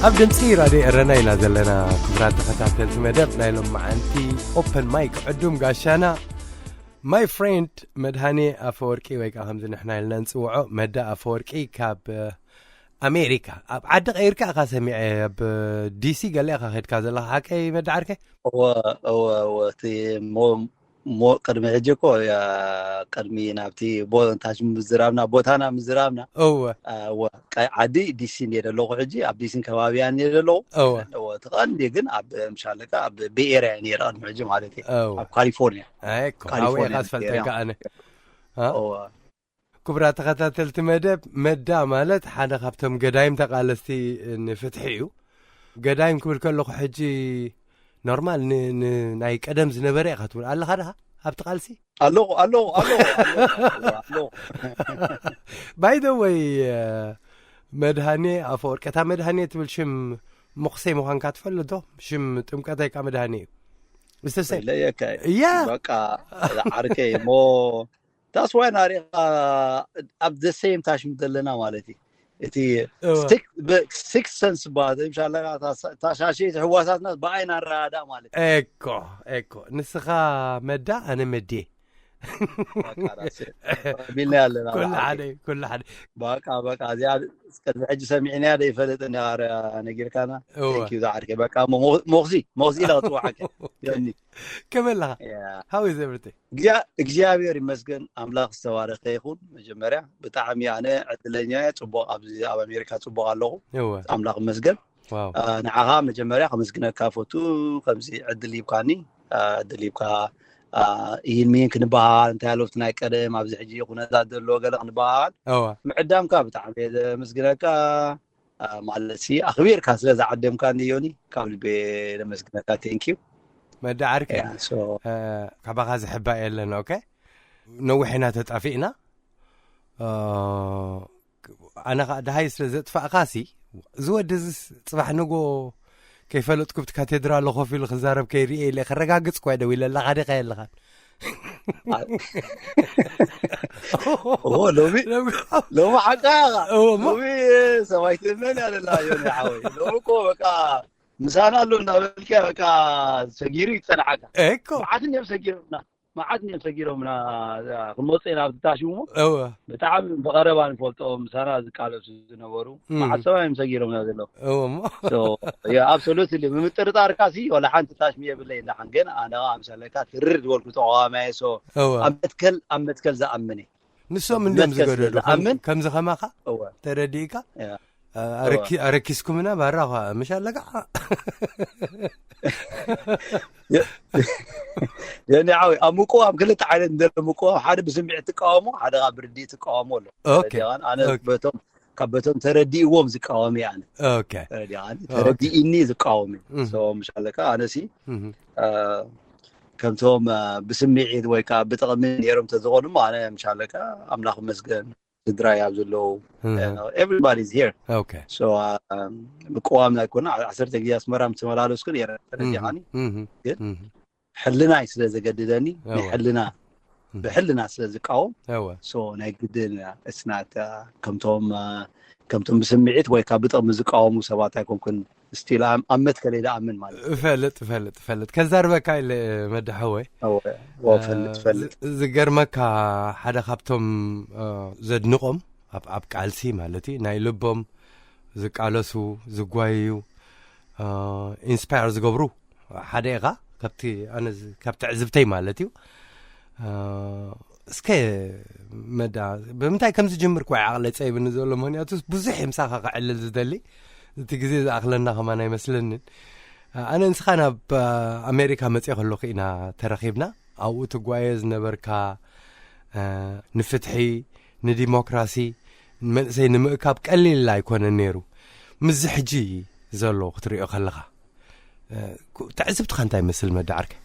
ኣብ ድምፂ ራድዮ ኤረና ኢና ዘለና። ክቡራት ተኸታተልቲ መደብ ናይ ሎማዓንቲ ኦፐን ማይክ ዕዱም ጋሻና፣ my friend መድሃኔ ኣፈወርቂ፣ ወይ ከዓ ከምዚ ንሕና ኢልና ንፅውዖ መዳ ኣፈወርቂ፣ ካብ ኣሜሪካ። ኣብ ዓዲ ቀይርካ ኢኻ ሰሚዐ፣ ኣብ ዲሲ ገለ ኢኻ ከድካ ዘለኻ፣ ሓቀይ መዳ ዓርከይ? እወ፣ እወ፣ እወ፣ እቲ ሞ-፣ ሞ-፣ ቅድሚ ሕጂ እኮ፣ ያ፣ ቅድሚ ናብቲ ቦ-፣ ታች ምዝራብና፣ ቦታና ምዝራብና፣ እወ። አ፣ እወ፣ ቀ-፣ ዓዲ ዲሲ እየ ዘለኹ ሕጂ፣ ኣብ ዲሲን ከባቢያን እየ ዘለኹ። እወ። እወ፣ እቲ ቀንዲ ግን ኣብ፣ ምሻለካ፣ ኣብ ቤይ ኤርያ እየ ነይረ ቅድሚ ሕጂ ማለት እዩ። እወ። ኣብ ካሊፎርኒያ። ኣይ፣ እኮ፣ ካሊፎርኒያ ሃወይ ኢኻ ዝፈልጠካ ነይረ። ኣነ። አ? እወ። ክቡራት ተኸታተልቲ መደብ፣ መዳ ማለት ሓደ ካብቶም ገዳይም ተቓለስቲ ንፍትሒ እዩ። ገዳይም ክብል ከለኹ ሕጂ ኖርማል ን-፣ ን-፣ ናይ ቀደም ዝነበረ ኢኻ ትብል ኣለኻ ድኻ ኣብቲ ቃልሲ? ኣለኹ፣ ኣለኹ፣ ኣለኹ፣ ኣለኹ፣ ኣለኹ። By the way፣ መድሃኔ ኣፈወርቂ፣ እታ መድሃኔ ትብል ሽም መቑሰይ ምዃንካ ትፈልጥ ዶ? ሽም ጥምቀተይ ከኣ መድሃኔ እዩ። It's the same። ይለየካ እዩ። Yeah። በቃ፣ ዓርከይ እሞ፣ that's why ናሪኻ ኣብ the same ታሽም ዘለና ማለት እዩ። እቲ እወ። ስቲክ-፣ ብ-፣ ሲክስ ሰንስ በሃል፣ ምሻለካ፣ እታ ሳ-፣ እታ ሻሸይቲ ሕዋሳትና ብኣይ ናረዳዳ ማለት እዩ። ኤኮ፣ ኤኮ። ንስኻ መዳ፣ ኣነ መድየ። በቃ፣ that's it። ተቐቢልና ኣለና፣ ኩሉ በዓል። ሓደ፣ ኩሉ ሓደ። በቃ፣ በቃ፣ እዚኣ ቅድሚ ሕጂ ሰሚዕናያ ዶ ይፈልጥ እንዳ ነጊርካና? እወ። Thank you፣ ዝዓርከይ። በቃ፣ ሞ-፣ ሞ-፣ ሞኽሲ፣ ሞኽሲ ኢለ ክጽውዓካ። ዮኒ። ከመይ ኣለኻ? ያ። How is everything? እግዚኣብ-፣ እግዚኣብሔር ይመስገን፣ ኣምላኽ ዝተባረኸ ይኹን። መጀመርያ ብጣዕሚ ኣነ ዕድለኛ እየ፣ ጽቡቕ፣ ኣብዚ ኣብ ኣሜሪካ ጽቡቕ ኣለኹ። እወ። ኣምላኽ ይመስገን። ዋው። አ፣ ንዓኻ መጀመርያ ከመስግነካ ፈቱ፣ ከምዚ ዕድል ሂብካኒ፣ አ፣ ዕድል ሂብካ፣ አ፣ ኢሂን ሚሂን ክንበሃል፣ እንታይ ኣሎ እቲ ናይ ቀደም፣ ኣብዚ ሕጂ ኩነታት ዘሎ ገለ ክንበሃል እወ። ምዕዳምካ ብጣዕሚ እየ ዘመስግነካ። አ፣ ማለት ሲ ኣኽቢርካ ስለ ዝዓደምካኒ ዮኒ፣ ካብ ልቤ ዘመስግነካ። Thank you። መዳ ዓርከይ፣ ያ፣ so፣ እ፣ ካባኻ ዝሕባእ የለን። ኦኬ፣ ነዊሕ ኢና ተጣፊእና። እ፣ ኣነ ኸዓ ደሃይ ስለ ዘጥፋእካ ሲ፣ እዚ ወዲ እዚስ ጽባሕ ንጎ ከይፈለጥኩ ኣብቲ ካቴድራል ኮፍ ኢሉ ክዛረብ ከይርእየ ኢለ ከረጋግጽ እኳ እየ ደዊለለኻ፣ ዲኻ የለኻን? ኦ፣ ሎሚ፣ ሎሚ ሓቃ ኢኻ። እዎ፣ እሞ። ሎሚ ሰማይ ትእመን እያ ዘላ፣ ዮኒ ሓወይ። ሎሚ እኮ በቃ ምሳና ኣሎ እንዳበልካ በቃ ሰጊሩ ይጸንሓካ። እኮ። መዓት እዮም ሰጊሮምና፣ መዓት እዮም ሰጊሮምና። ክመጹ ኢና ኣብቲ ታሽሙ እሞ። እወ። ብጣዕሚ ብቐረባ ንፈልጦም ምሳና ዝቃለሱ ዝነበሩ እም። መዓት ሰባት እዮም ሰጊሮምና ዘለዉ። እዎ እሞ። So፣ ያ፣ absolutely፣ ብምጥርጣርካ ሲ፣ ወላ ሓንቲ ታሽሚ የብለይ፣ እንዳሓን ግን ኣነ ኣምሳለካ ትርር ዝበልኩ ተቃዋማየ፣ so፣ እወ። ኣብ መትከል፣ ኣብ መትከል ዝኣምን እየ። ንሶም ኣብ እንድዮም መትከል ስለ ዝገደዱ፣ ከም-፣ ዝኣምን፣ ከምዚ ከማኻ እወ። ተረዲእካ? ያ። ኣ-፣ ኣረኪ-፣ እወ። ኣረኪስኩምና ባራ ኸ፣ ምሽ ኣለካ? የ-፣ የኔ ዓወይ፣ ኣብ ምቁዋም ክልተ ዓይነት እንደ ምቁዋም፣ ሓደ ብስምዒት ትቃወሞ፣ ሓደ ኸኣ ብርድኢት ትቃወሞ ኣሎ። ኦኬ። ተረዲእካን? ኣነ ኦኬ። በቶም፣ ካብ በቶም ተረዲእዎም ዝቃወም እየ ኣነ። ኦኬ። ተረዲእካን? ኦኬ። ተረዲእኒ ዝቃወም እየ። እህ። So፣ ምሽ ኣለካ? ኣነ ሲ፣ እህ። አ፣ ከምቶም፣ አ፣ ብስምዒት ወይ ከኣ ብጥቕሚ ነይሮም ተዝኾኑ እሞ፣ ኣነ ምሽ ኣለካ? ኣምላኽ ይመስገን። ስድራይ ኣብ ዘለዉ፣ እህ። አ፣ everybody is here። ኦኬ። So፣ አ፣ ምቅዋም ኣይኮነ፣ ዓ-፣ ዓሰርተ ግዜ ኣስመራ ምስ ተመላለስኩ ነይረ፣ እህ። ተረዲኻኒ? እህ። ግን እህ። ሕልናይ ስለ ዘገድደኒ፣ ናይ እወ። ሕልና፣ እህ። ብሕልና ስለ ዝቃወም፣ እወ። So፣ ናይ ግድን፣ አ፣ it's not፣ አ፣ ከምቶም፣ አ፣ ከምቶም ብስምዒት ወይ ካብ ብጥቕሚ ዝቃወሙ ሰባት ኣይኮንኩን። Still፣ ኣብ፣ ኣብ መትከለይ ዝኣምን ማለት እዩ። እፈልጥ፣ እፈልጥ፣ እፈልጥ። ከዛርበካ ኢለ መድሓወይ። እወ፣ እወ፣ ፈልጥ፣ እ፣ ፈልጥ። ዝ-፣ ዝገርመካ ሓደ ካብቶም፣ እ፣ ዘድንቖም ኣብ፣ ኣብ ቃልሲ ማለት እዩ፣ ናይ ልቦም ዝቃለሱ፣ ዝጓየዩ፣ እ፣ ኢንስፓየር ዝገብሩ ሓደ ኢኻ፣ ካብቲ ኣነ ዝ-፣ ካብ ትዕዝብተይ ማለት እዩ። እ፣ እስከ መዳ፣ ብምንታይ ከም ዝጅምር እኳ እዩ ዓቕለይ ጸይብኒ ዘሎ፣ ምኽንያቱስ ብዙሕ እዩ ምሳኻ ክዕልል ዝደሊ፣ እቲ ግዜ ዝኣኽለና ከማን ኣይመስለንን። ኣነ ንስኻ ናብ ኣሜሪካ መጺአ ከለኹ ኢና ተረኺብና። ኣብኡ ትጓየ ዝነበርካ፣ እ፣ ንፍትሒ፣ ንዲሞክራሲ፣ መንእሰይ ንምእካብ ቀሊል ኣይኮነን ነይሩ። ምስዚ ሕጂ ዘሎ ክትሪኦ ከለኻ፣ እ፣ ኩ-፣ ትዕዝብትኻ እንታይ ይመስል መዳ ዓርከይ?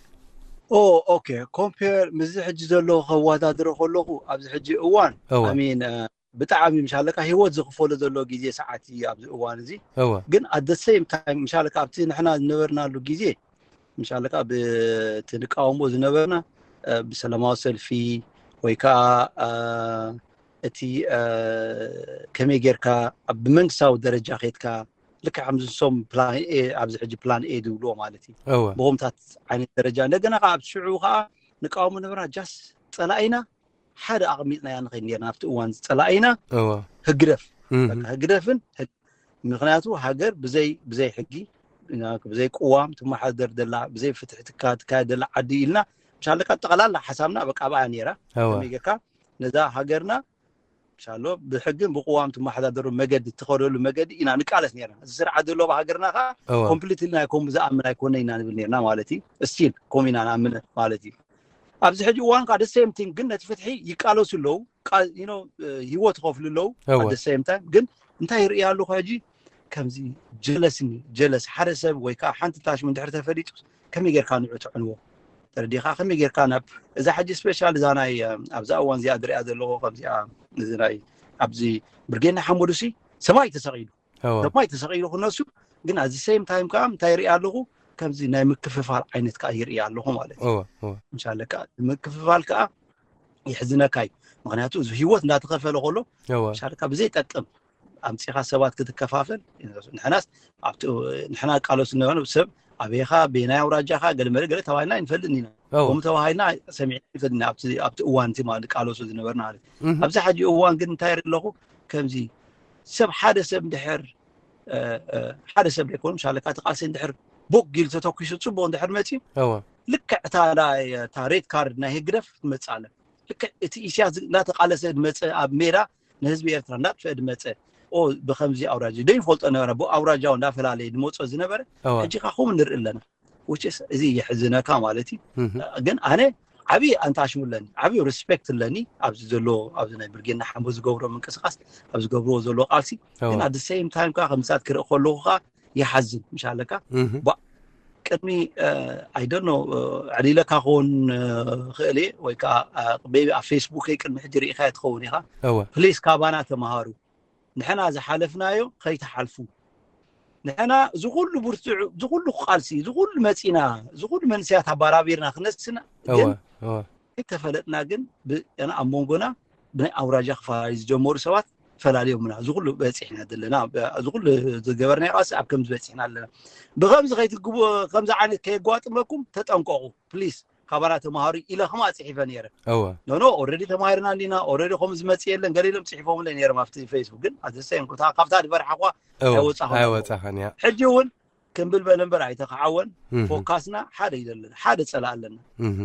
ኦ፣ ኦኬ። ኮምፔር ምስዚ ሕጂ ዘሎ ከወዳድሮ ከለኹ፣ ኣብዚ ሕጂ እዋን፣ እወ። I mean፣ እ፣ ብጣዕሚ ምሻለካ ህይወት ዝኽፈሎ ዘሎ ግዜ ሰዓት እዩ ኣብዚ እዋን እዚ። እወ። ግን at the same time ምሻለካ ኣብቲ ንሕና ዝነበርናሉ ግዜ ምሻለካ ብቲ ንቃወሞ ዝነበርና፣ እ፣ ብሰላማዊ ሰልፊ ወይ ከዓ፣ እ፣ እቲ፣ እ፣ ከመይ ጌርካ ኣብ ብመንግስታዊ ደረጃ ኬድካ ልክዕ ከምዚ ንሶም ፕላን ኤ፣ ኣብዚ ሕጂ ፕላን ኤ ዝብልዎ ማለት እዩ። እወ ብኸምታት ዓይነት ደረጃ እንደገና ከዓ ኣብ ሽዑ ከዓ ንቃወሞ ነበርና። ጃስ ፀላኢና ሓደ ኣቕሚጥናያ ንኸይድ ነርና ኣብቲ እዋን። ፀላኢና እወ ህግደፍ እህ በቃ ህግደፍን ህግ- ምክንያቱ ሃገር ብዘይ ብዘይ ሕጊ ብዘይ ቅዋም ትመሓደር ዘላ፣ ብዘይ ፍትሒ ትካ- ትካየድ ዘላ ዓዲ ኢልና ምሻለካ ጠቕላላ ሓሳብና በቃ ኣብኣ ነይራ። እወ ከመይ ጌርካ ነዛ ሃገርና ምሻሎ ብሕግን ብቅዋም ትመሓዳደሩ መገዲ ትኸደሉ መገዲ ኢና ንቃለስ ነርና። እዚ ስርዓት ዘለዎ ኣብ ሃገርና ከዓ እወ ኮምፕሊትሊ ናይ ከምኡ ዝኣምን ኣይኮነ ኢና ንብል ነርና ማለት እዩ። ስቲል ከምኡ ኢና ንኣምን ማለት እዩ። ኣብዚ ሕጂ እዋን ከዓ ደሴም ቲንግ ግን ነቲ ፍትሒ ይቃለሱ ኣለዉ። ቃ- you know፣ እ፣ ህይወት ይኸፍሉ ኣለዉ። እወ ደሴም ታይም ግን እንታይ ይርኢ ኣለኹ ሕጂ ከምዚ ጀለስኒ ጀለስ ሓደ ሰብ ወይ ከዓ ሓንቲ ታሽሙ እንድሕር ተፈሊጡ ከመይ ጌርካ ንዑ ትዕንዎ? ተረዲኻ ከመይ ጌርካ ናብ እዛ ሕጂ ስፔሻል እዛ ናይ እ፣ ኣብዛ እዋን እዚኣ ዝሪኣ ዘለኹ ከምዚኣ እዚ ናይ ኣብዚ ብርጌና ሓመዱሲ ሰማይ ተሰቒሉ እወ ሰማይ ተሰቒሉ ክነሱ ግን ኣዚ ሴም ታይም ከዓ እንታይ ይርኢ ኣለኹ ከምዚ ናይ ምክፍፋል ዓይነት ከዓ ይርኢ ኣለኹ ማለት እዩ። እወ እወ ምሻለ ከዓ ምክፍፋል ከዓ ይሕዝነካ እዩ። ምክንያቱ እዚ ህይወት እንዳተኸፈለ ከሎ እወ ምሻለ ከዓ ብዘይጠቅም ኣምፂኻ ሰባት ክትከፋፈል ንሕናስ ኣብቲ ንሕና ቃለሱ ንሆነ ሰብ ኣበይኻ በናይ ኣውራጃኻ ገለ መለ ገለ ተባሂልና ኣይንፈልጥን ኢና። እወ ከምኡ ተባሂልና ሰሚዕና ኣይንፈልጥን ኢና። ኣብቲ ኣብቲ እዋን እቲ ማለት ቃለሱ ዝነበርና ማለት እዩ። እህ ኣብዚ ሕጂ እዋን ግን እንታይ ይርኢ ኣለኹ ከምዚ ሰብ ሓደ ሰብ እንድሕር እ፣ እ፣ ሓደ ሰብ ዘይኮኑ ምሻለካ እቲ ቃልሲ እንድሕር ቦግ ኢሉ ተተኩሱ ፅቡቅ እንድሕር መፅዩ እወ ልክዕ እታ ናይ- እታ ሬድ ካርድ ናይ ህግደፍ ትመፅእ ኣለ። ልክዕ እቲ ኢሳያስ እናተቃለሰ ዝመፀ ኣብ ሜዳ ንህዝቢ ኤርትራ እንዳጥፈአ ዝመፀ ኦ ብከምዚ ኣውራጃ ደይፈልጦ ነበረ ብኣውራጃ እንዳፈላለየ ዝመፆ ዝነበረ እወ ሕጂ ካ ከምኡ ንርኢ ኣለና። Which is እዚ የሕዝነካ ማለት እዩ። እህ ግን ኣነ ዓብዪ ኣንታሽሙ ኣለኒ፣ ዓብዪ ሪስፔክት ኣለኒ ኣብዚ ዘሎ ኣብዚ ናይ ብርጌና ሓምቦ ዝገብሮ ምንቅስቃስ ኣብ ዝገብርዎ ዘሎ ቃልሲ። እወ ግን ኣት ሴም ታይም ከዓ ከምሳት ክርኢ ከለኹ ከዓ ይሓዝን ምሻለካ እህ ባ- ቅድሚ ኣይደኖ ዕሊለካ ክኸውን ክእል እየ ወይ ከዓ ቤቢ ኣብ ፌስቡክ ቅድሚ ሕጂ ርኢካ ትኸውን ኢካ። እወ ፕሊስ ካባና ተምሃሩ። ንሕና ዝሓለፍናዮ ከይትሓልፉ። ንሕና ዝኩሉ ብርትዑ ዝኩሉ ቃልሲ ዝኩሉ መፂና ዝኩሉ መንስያት ኣባራቢርና ክነስና እወ ግን እወ ተፈለጥና ግን ብ- ኣብ መንጎና ብናይ ኣውራጃ ክፈላለዩ ዝጀመሩ ሰባት ፈላልዮምና። እዚ ኩሉ በፂሕና ዘለና እዚ ኩሉ ዝገበርናዮ ቃልሲ ኣብ ከምዚ በፂሕና ኣለና። ብከምዚ ከይትግቡ ከምዚ ዓይነት ከየጓጥመኩም ተጠንቀቁ ፕሊስ። ካባና ተምሃሩ ኢለ ከማ ፅሒፈ ነይረ። እወ ኖኖ ኦረዲ ተማሂርና እንዲና ኦረዲ ከምኡ ዝመፅእ የለን ገለ ኢሎም ፅሒፎምለ ነይሮም ኣብቲ ፌስቡክ ግን ኣዘሰ ካብታ ዝበርሓኳ እወ ኣይወፃኹ ኣይወፃኸን እያ ሕጂ እውን ክምብል በለ እምበር ኣይተኸዓወን። እህ ፎካስና ሓደ እዩ ዘለና ሓደ ፀላእ ኣለና። እህ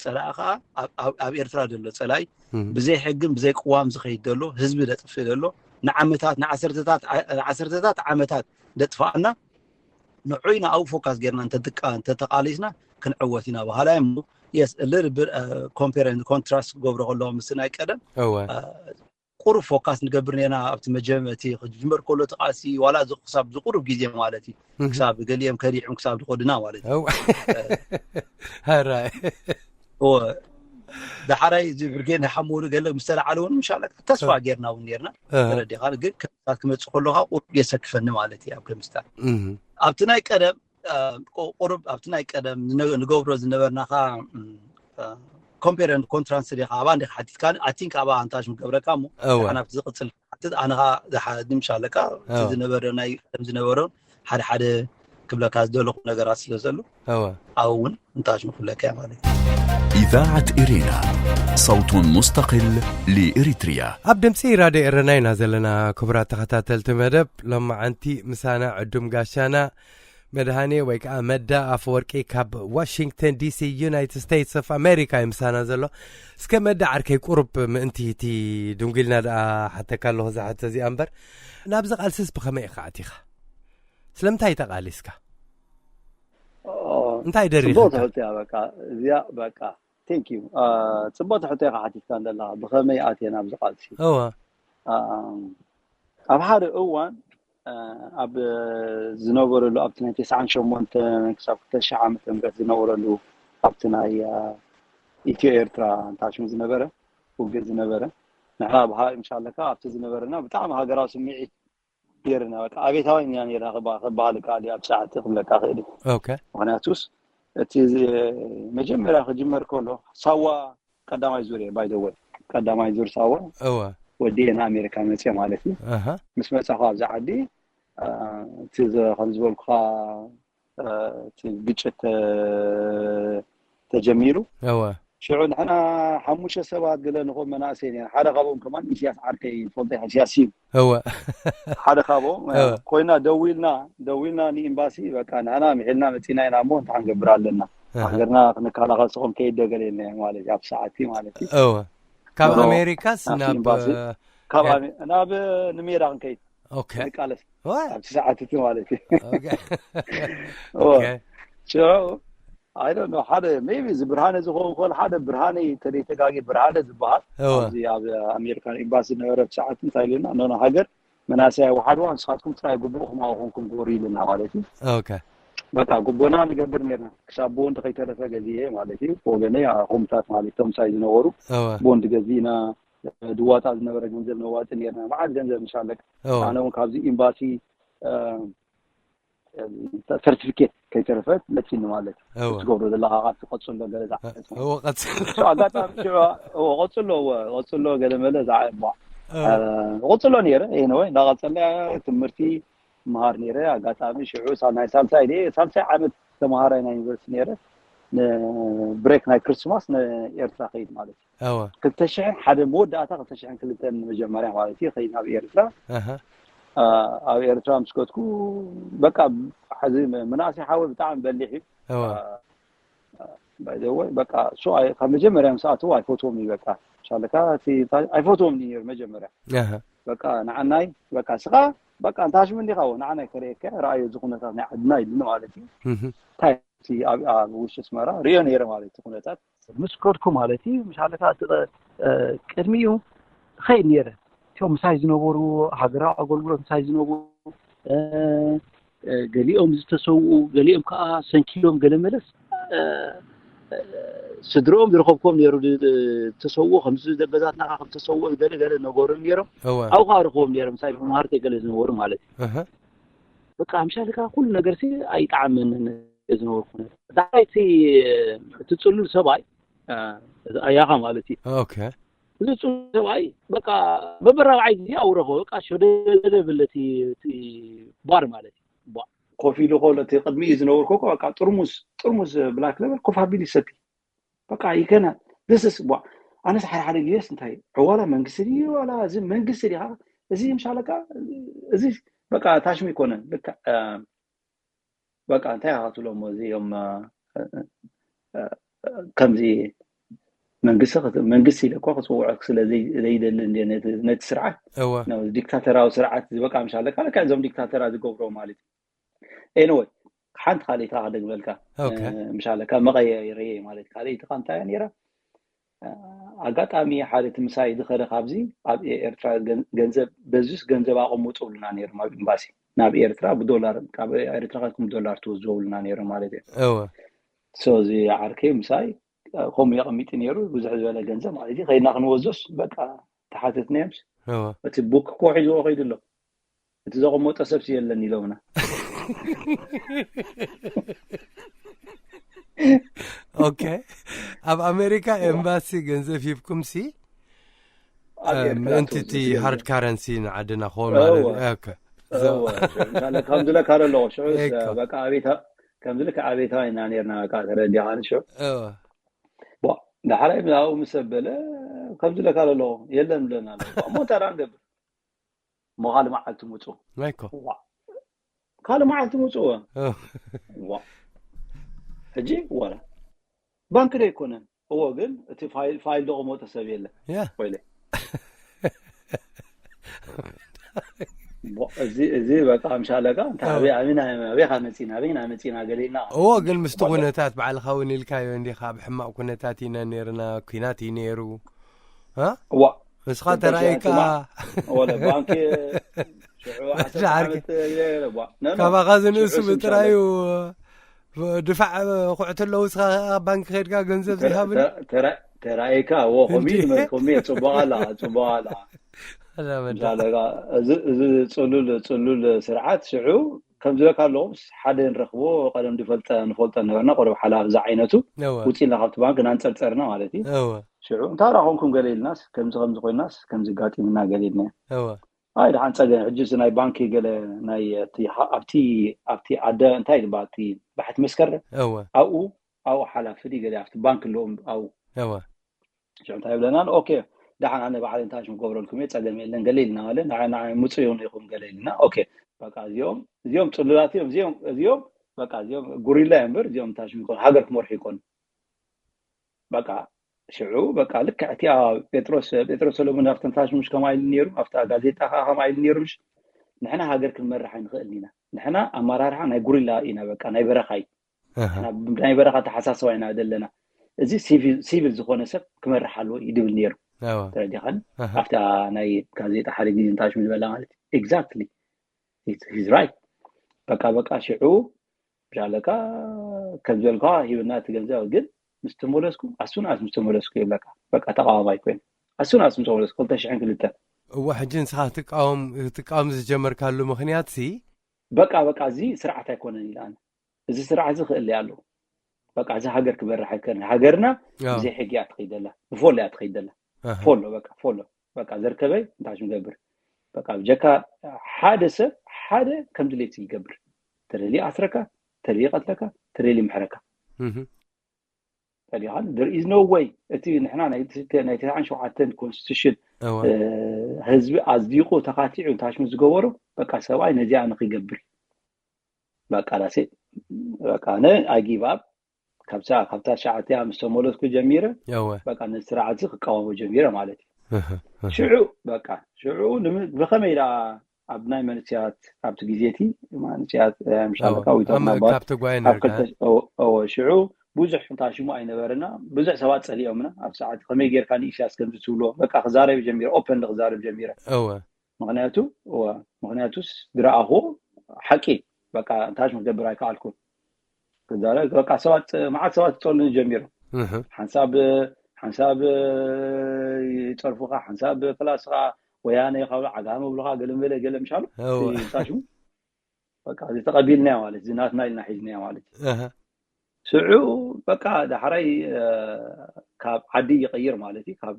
ፀላእ ከዓ ኣብ- ኣብ ኣብ ኤርትራ ዘሎ ፀላኢ እህ ብዘይ ሕግን ብዘይ ቅዋም ዝኸይድ ዘሎ ህዝቢ ዘጥፍእ ዘሎ ንዓመታት ንዓሰርተታት ንዓሰርተታት ዓመታት ደጥፋኣና ንዑይ ንኣው ፎካስ ጌርና እንተትቃ- እንተተቃሊስና ክንዕወት ኢና በሃላይ እሞ የስ ልርብር ኮምፔር ኮንትራስት ክገብሮ ከለዎ ምስ ናይ ቀደም እወ ቁሩብ ፎካስ ንገብር ነርና ኣብቲ መጀመርቲ ክጅመር ከሎ እቲ ቃልሲ ዋላ እዚ ክሳብ ዝቁሩብ ግዜ ማለት እዩ እህ ክሳብ ገሊኦም ከዲዖም ክሳብ ዝኸዱና ማለት እዩ እወ ሀራይ እወ ዳሕራይ እዚ ብርጌድ ናይ ሓመዱ ገለ ምስ ተለዓለ እውን ምሻለ ተስፋ ጌርና እውን ነርና እህ ተረዲኻ ግን ከምታት ክመፅእ ከለካ ቁሩብ የሰክፈኒ ማለት እዩ ኣብ ከምስታት እህ ኣብቲ ናይ ቀደም ቁሩብ ኣብቲ ናይ ቀደም ንገብሮ ዝነበርና ካ ኮምፔር ኮንትራንስ ዲካ ኣባ እንዲካ ሓቲትካ ኣቲንክ ኣባ ኣንታሽ ምገብረካ እሞ እወ ንዓና ኣብቲ ዝቅፅል ሓትት ኣነ ካ ዝሓድም ሻለካ እቲ እወ ዝነበረ ናይ ቀደም ዝነበረን ሓደ ሓደ ክብለካ ዝደለኩ ነገራት ስለ ዘሎ እወ ኣብኡ እውን እንታሽ ምኩለካ ማለት እዩ። إذاعة إرينا، صوت مستقل لإريتريا. ኣብ ድምፂ ራድዮ ኤረና ኢና ዘለና። ክቡራት ተኸታተልቲ መደብ ሎማዓንቲ ምሳና ዕዱም ጋሻና መድሃኔ ወይ ከዓ መዳ ኣፈወርቂ ካብ ዋሽንግተን ዲሲ ዩናይትድ ስቴትስ ኦፍ ኣሜሪካ እዩ ምሳና ዘሎ። እስከ መዳ ዓርከይ ቁሩብ ምእንቲ እቲ ድንጉልና ደኣ ሓተካ ኣለኹ እዛ ሕቶ እዚኣ እምበር ናብዚ ቃልስስ ብኸመይ ኢኻ ኣቲኻ? ስለምንታይ ተቓሊስካ? እንታይ ደሪኻ? ጽቡቅ ትሕቶ እያ። በቃ እዚያ በቃ ቴንክ ዩ። ጽቡቅ ትሕቶ ኢኻ ሓቲትካ እንደለኻ ብኸመይ ኣትየ ናብዚ ቃልሲ? እወ ኣብ ሓደ እዋን ኣብ ዝነበረሉ ኣብቲ ናይ ተስዓን ሸሞንተ ክሳብ ክልተ ሽሕ ዓመተ ምህረት ዝነበረሉ ኣብቲ ናይ ኢትዮ ኤርትራ እንታሽሙ ዝነበረ ውግእ ዝነበረ ንሕና ብሃ ምሻለካ ኣብቲ ዝነበረና ብጣዕሚ ሃገራዊ ስምዒት ነርና በቃ ኣቤታውያን ኢና ነርና ክበሃል ይከኣል እዩ ኣብ ሰዓት ክብለካ ክእል እዩ። ኦኬ ምክንያቱስ እቲ መጀመርያ ክጅመር ከሎ ሳዋ ቀዳማይ ዙር እየ ባይደወይ ቀዳማይ ዙር ሳዋ እወ ወዲኤ ንኣሜሪካ መፅየ ማለት እዩ። ኣሃ ምስ መፃኹ ኣብዚ ዓዲ እቲ ዘ- ከም ዝበልኩኻ እቲ ግጭት ተጀሚሩ። እወ ሽዑ ንሕና ሓሙሽተ ሰባት ገለ ንኾም መናእሰይ ነና። ሓደ ካብኦም ከማን ኢስያስ ዓርከይ ይፈልጦ፣ ኢስያስ እዩ። እወ ሓደ ካብኦም እወ። ኮይና ደዊልና ደዊልና ንኤምባሲ፣ በቃ ንሕና ምሒልና መፂና ኢና እሞ እንታይ ክንገብር ኣለና? ኣሃ። ሃገርና ክንከላኸል ስኹም ከይደ ገለ ኢልና ማለት እዩ፣ ኣብ ሰዓቲ ማለት እዩ። እወ ካብ እወ። ኣሜሪካስ ናብቲ ናብ ኤምባሲ ካብ ያ- ኣሜ- ናብ ንሜዳ ክንከይድ ኦኬ ንቃለስ ዋ ኣብቲ ሰዓት እቲ ማለት እዩ። ኦኬ እወ። ኦኬ ሽዑ ኣይ ዶንት ኖ፣ ሓደ ሜቢ እዚ ብርሃነ ዝኸውን ክእል፣ ሓደ ብርሃነ ተደይተጋጊ ብርሃነ ዝበሃል እወ ኣብዚ ኣብ ኣሜሪካን ኤምባሲ ዝነበረ ሰዓት እንታይ ኢሉና፣ ኖ ኖ፣ ሃገር መናእሰይ ኣይወሓድዋ፣ ንስኻትኩም ጥራይ ግቡእኹም ኣውኹምኩም ግበሩ ኢሉና ማለት እዩ። ኦኬ በቃ ግቡእና ንገብር ነርና፣ ክሳብ ቦንድ ከይተረፈ ገዚኤ ማለት እዩ። ወገነይ ኣኹምታት ማለት እቶም ምሳይ ዝነበሩ እወ ቦንድ ገዚእና፣ ድዋጣ ዝነበረ ገንዘብ ነዋፂ ነርና፣ መዓት ገንዘብ ምሻለካ። እወ ኣነ እውን ካብዚ ኤምባሲ ሰርቲፊኬት ከይተረፈት መፂኒ ማለት እዩ። እወ ትገብሮ ዘለካ ካብ ትቐፅሎ ገለ ዝዓለት ማለት እወ ቀጽል እዩ። ኣጋጣሚ ሽዑ እወ፣ ቀፅሎ እወ፣ ቀፅሎ ገለ መለ ዝዓለት ባ እወ ቀፅሎ ነይረ። ኤኒወይ እንዳቐፀለ ትምህርቲ መሃር ነይረ። ኣጋጣሚ ሽዑ ሳ- ናይ ሳልሳይ ደ ሳልሳይ ዓመት ተምሃራይ ናይ ዩኒቨርሲቲ ነይረ። ንብሬክ ናይ ክርስማስ ንኤርትራ ከይድ ማለት እዩ። እወ ክልተ ሽሕን ሓደ መወዳእታ ክልተ ሽሕን ክልተን መጀመርያ ማለት እዩ ከይድ ናብ ኤርትራ። ኣሃ ኣብ ኤርትራ ምስ ከድኩ በቃ ሕዚ መናእሰይ ሓወ ብጣዕሚ በሊሕ እዩ። እወ ባይዘወይ በቃ እሱ ኣይ- ካብ መጀመርያ ምስ ኣተው ኣይፈትዎም እዩ። በቃ ሻለካ እቲ ታ- ኣይፈትዎም እዩ ነይሩ መጀመርያ። ኣሃ በቃ ንዓናይ በቃ ስኻ በቃ እንታሽሙ እንዲኻ ንዓናይ ከርእየካ ረኣዮ እዚ ኩነታት ናይ ዓድና ኢሉኒ ማለት እዩ። እህ እንታይ እቲ ኣብ ኣብ ውሽጢ ኣስመራ ርእዮ ነይረ ማለት እቲ ኩነታት ምስ ከድኩ ማለት እዩ። ምሻለካ እቲ ቀ- እ፣ ቅድሚኡ ኸይድ ነይረ እቶም ምሳይ ዝነበሩ ሃገራዊ ኣገልግሎት ምሳይ ዝነበሩ እ፣ እ፣ ገሊኦም ዝተሰውኡ ገሊኦም ከዓ ሰንኪሎም ገለ መለስ እ፣ እ፣ ስድሮኦም ዝረኸብኩም ነይሩ ድ- ድ- ዝተሰውኡ ከምዚ ደገዛትና ከም ተሰውኡ ገለ ገለ ነገሩ ነይሮም። እወ ኣብኡ ከዓ ረኸቦም ነይሮም ምሳይ መማህርተይ ገለ ዝነበሩ ማለት እዩ። እህ በቃ ምሻልካ ኩሉ ነገር ሲ ኣይጣዕምን ዝነበርኩ። ዳሕራይ እቲ እቲ ጽሉል ሰብኣይ እ፣ እዚ ኣያኻ ማለት እዩ። ኦኬ እዚ ጽሉል ሰብኣይ በቃ በበራብዓይ ግዜ ኣውረኸ በቃ ሸደደደ ብለቲ እቲ ባር ማለት እዩ። ቧ። ኮፍ ኢሉ ከሎ እቲ ቅድሚ ዝነበርኩ እኮ በቃ ጥርሙስ ጥርሙስ ብላክ ለበል ኮፍ ኣቢሉ ይሰቲ በቃ ይከና ደስስ ቧ። ኣነስ ሓደ ሓደ ግዜስ እንታይ ዕዋላ መንግስቲ ድዩ ዋላ እዚ መንግስቲ ዲኻ? እዚ ምሻለካ እዚ በቃ ታሽሚ ይኮነን ልካ በቃ እንታይ ኢኻ ትብሎሞ እዚኦም እ፣ እ፣ ከምዚ መንግስቲ ክት- መንግስቲ ኢለ እኮ ክፅውዖ ስለ ዘይ- ዘይደሊ እንደ ነቲ ነቲ ስርዓት እወ ነው ዲክታተራዊ ስርዓት ዝበቃ ምሻለካ ለካ እዞም ዲክታተራ ዝገብሮ ማለት እዩ። ኤኒወይ ሓንቲ ካልእ ኢታ ክደግመልካ ኦኬ እ፣ ምሻለካ መቐየረየ ማለት ካልእ ኢትኻ እንታይ እያ ነይራ እ፣ ኣጋጣሚ ሓደ እቲ ምሳይ ዝኸደ ካብዚ ኣብ ኤርትራ ገን- ገንዘብ በዚስ ገንዘብ ኣቐምጡ ብሉና ነይሮም ኣብ ኤምባሲ ናብ ኤርትራ ብዶላር ካብ ኤርትራ ከትኩም ዶላር ትወዝዎ ብሉና ነይሮም ማለት እዩ። እወ ሶ እዚ ዓርከይ ምሳይ ከምኡ የቐሚጡ ነይሩ ብዙሕ ዝበለ ገንዘብ ማለት እዩ። ከይድና ክንወዞስ በቃ ተሓተትናዮምስ እወ እቲ ቡክ እኮ ሒዝዎ ከይዱ ኣሎ። እቲ ዘቐመጦ ሰብሲ የለን ኢሎምና። ኦኬ ኣብ ኣሜሪካ ኤምባሲ ገንዘብ ሂብኩም ሲ ኣብ ኤርትራ ምእንቲ እቲ ትወስድ ገንዘብ። ሃርድ ካረንሲ ንዓድና ክኸውን እወ። ማለት እዩ። ኦኬ እወ፣ ከምዚ ለካ ኣለዎ ሽዑ እኮ። በቃ ኣቤታ ከምዚ ልክ ኣቤታዊ ኢና ነርና በቃ ተረዲኻኒ ሽዑ እወ ቧ፣ ዳሕራይ ብዛዕባኡ ምስ ኣበለ ከምዚ ለካ ኣለዎ የለን ብለና ኣሎ እሞ እንታይ ደኣ ንገብር እሞ ካልእ መዓልቲ ምፁ ናይኮ ዋ፣ ካልእ መዓልቲ ምፁ እወ ዋ፣ ሕጂ ዋላ ባንክ ዶ ኣይኮነን እዎ ግን እቲ ፋይል ፋይል ዶ ቅመጦ ሰብ የለ ያ ኮይለ እዚ እዚ በቃ ምሻለካ እንታይ ኣበይ ኣበይ ኣበይ ካመፂና ኣበይ ናመፂና ገሌና እዎ ግን ምስቲ ኩነታት ባዕልኻ እውን ኢልካዮ እንዲኻ ኣብ ሕማቕ ኩነታት ኢና ነርና ኩናት እዩ ነይሩ እ? እዋ ንስኻ ተራእይካ ወለ ባንክ ሽዑ ወዲ ዓሰርተ ዓርኪ። ዓመት ገለ ዋ ነኖ ካባኻ ዝንእሱ ሽዑ ስም ብጥራዩ ድፋዕ ኩዕት ኣለዉ እስኻ ባንክ ከድካ ገንዘብ ዘይሃብን ተራእይካ እዎ ከምኡ እንዴ? እዩ ከምኡ እዩ ፅቡቕ ኣላ ፅቡቕ ኣላ ኣላ መዳ ምሳለ እዚ እዚ ፅሉል ፅሉል ስርዓት ሽዑ ከም ዝበካ ኣለኹ ሓደ ንረኽቦ ቀደም ዝፈልጠ ንፈልጦ ነበርና ቆረብ ሓላፍ ዝዓይነቱ እወ ውፅኢና ካብቲ ባንክ እናንፀርፀርና ማለት እዩ እወ ሽዑ እንታይ ራኾንኩም ገለ ኢልናስ ከምዚ ከምዚ ኮይናስ ከምዚ ጋጢምና ገለ ኢልና እወ ኣይ ደሓን ጸገም። ሕጂ እዚ ናይ ባንኪ ገለ ናይ ኣብቲ ኣብቲ ኣደ እንታይ ዝበሃል እቲ ባሕቲ መስከረ እወ ኣብኡ ኣብኡ ሓላፊ ድዩ ገለ ኣብቲ ባንክ ኣለዎም ኣብኡ እወ ሽዑ እንታይ ይብለና ኣሎ? ኦኬ ደሓን ኣነ ባዕለ እንታይ ሽም ክገብረልኩም እየ ጸገም የለን ገለ ኢልና ማለት ንዓይ ንዓይ ምጹ ይኹን ኢኹም ገለ ኢልና ኦኬ በቃ እዚኦም እዚኦም ጽሉላት እዮም እዚኦም እዚኦም በቃ እዚኦም ጉሪላ እዮም እምበር እዚኦም እንታይ ሽም ይኮኑ ሃገር ክመርሑ ይኮኑ በቃ ሽዑ በቃ ልክዕ እቲ ጴጥሮስ ጴጥሮስ ሰሎሞን ኣብተን ታሽሙሽ ከማ ኢሉ ነይሩ ኣብታ ጋዜጣ ከዓ ከማ ኢሉ ነይሩ ምሽ ንሕና ሃገር ክንመርሕ ኣይንኽእልን ኢና ንሕና ኣመራርሓ ናይ ጉሪላ ኢና በቃ ናይ በረኻ እዩ ናይ በረኻ ተሓሳስባ ኢና ዘለና እዚ ሲቪል ዝኾነ ሰብ ክመርሕ ኣለዎ እዩ ድብል ነይሩ ተረዲኻን ኣብታ ናይ ጋዜጣ ሓደ ግዜ እንታሽሙ ዝበላ ማለት exactly right በቃ በቃ ሽዑ ብሻለካ ከም ዝበልካ ሂብና እቲ ገንዘብ ግን ምስ ተመለስኩ ኣሱን ኣስ ምስ ተመለስኩ ይብለካ በቃ ተቃዋማይ ኮይኑ ኣሱን ኣስ ምስ ተመለስኩ ክልተ ሽሕን ክልተ እዋ ሕጂ ንስኻ ትቃወም ትቃወም ዝጀመርካሉ ምክንያት ሲ በቃ በቃ እዚ ስርዓት ኣይኮነን ኢላን እዚ ስርዓት እዚ ክእል ኣለዎ በቃ እዚ ሃገር ክበርሕ ኣይከርን ሃገርና ብዘይ ሕጊ እያ ትኸይደላ ብፎሎ እያ ትኸይደላ ፎሎ በቃ ፎሎ በቃ ዘርከበይ እንታይ ንገብር በቃ ብጀካ ሓደ ሰብ ሓደ ከም ድሌት ይገብር ተደሊ ኣስረካ ተደሊ ቀትለካ ተደሊ ምሕረካ ተዲኻን there is no way እቲ ንሕና ናይ ናይ ተስዓን ሸውዓተን constitution ህዝቢ ኣጽዲቁ ተኻቲዑ ታሽሙ ዝገበሩ በቃ ሰብኣይ ነዚኣ ንክገብር በቃ ዳሴ በቃ ኣነ I give up ካብታ ካብታ ሸዓተ ምስ ተመለስኩ ጀሚረ እወ በቃ ነዚ ስርዓት እዚ ክቃወሞ ጀሚረ ማለት እዩ ሽዑ በቃ ሽዑ ብኸመይ ኢላ ኣብ ናይ መንስያት ኣብቲ ግዜቲ መንስያት ምሻለካ ካብ ተጓየ ነርካ ሽዑ ብዙሕ እንታ ሽሙ ኣይነበረና ብዙሕ ሰባት ጸሊኦምና ኣብ ሰዓት ከመይ ጌርካ ንኢሳያስ ከምዚ ትብሎ በቃ ክዛረብ ጀሚረ ኦፐን ክዛረብ ጀሚረ እወ ምክንያቱ እወ ምክንያቱስ ዝረኣኹ ሓቂ በቃ እንታይ ሽሙ ክገብር ኣይከኣልኩን ክዛረብ በቃ ሰባት መዓት ሰባት ክጸሉኒ ጀሚሮም ሓንሳብ ሓንሳብ ይጸርፉኻ ሓንሳብ ክላስኻ ወያነ ካብ ዓጋመ ብሉኻ ገለ መለ ገለ ምሻሉ እንታይ ሽሙ በቃ እዚ ተቐቢልናዮ ማለት እዚ ናትና ኢልና ሒዝናዮ ማለት እዩ ስዑ በቃ ዳሕራይ ካብ ዓዲ ይቐይር ማለት እዩ ካብ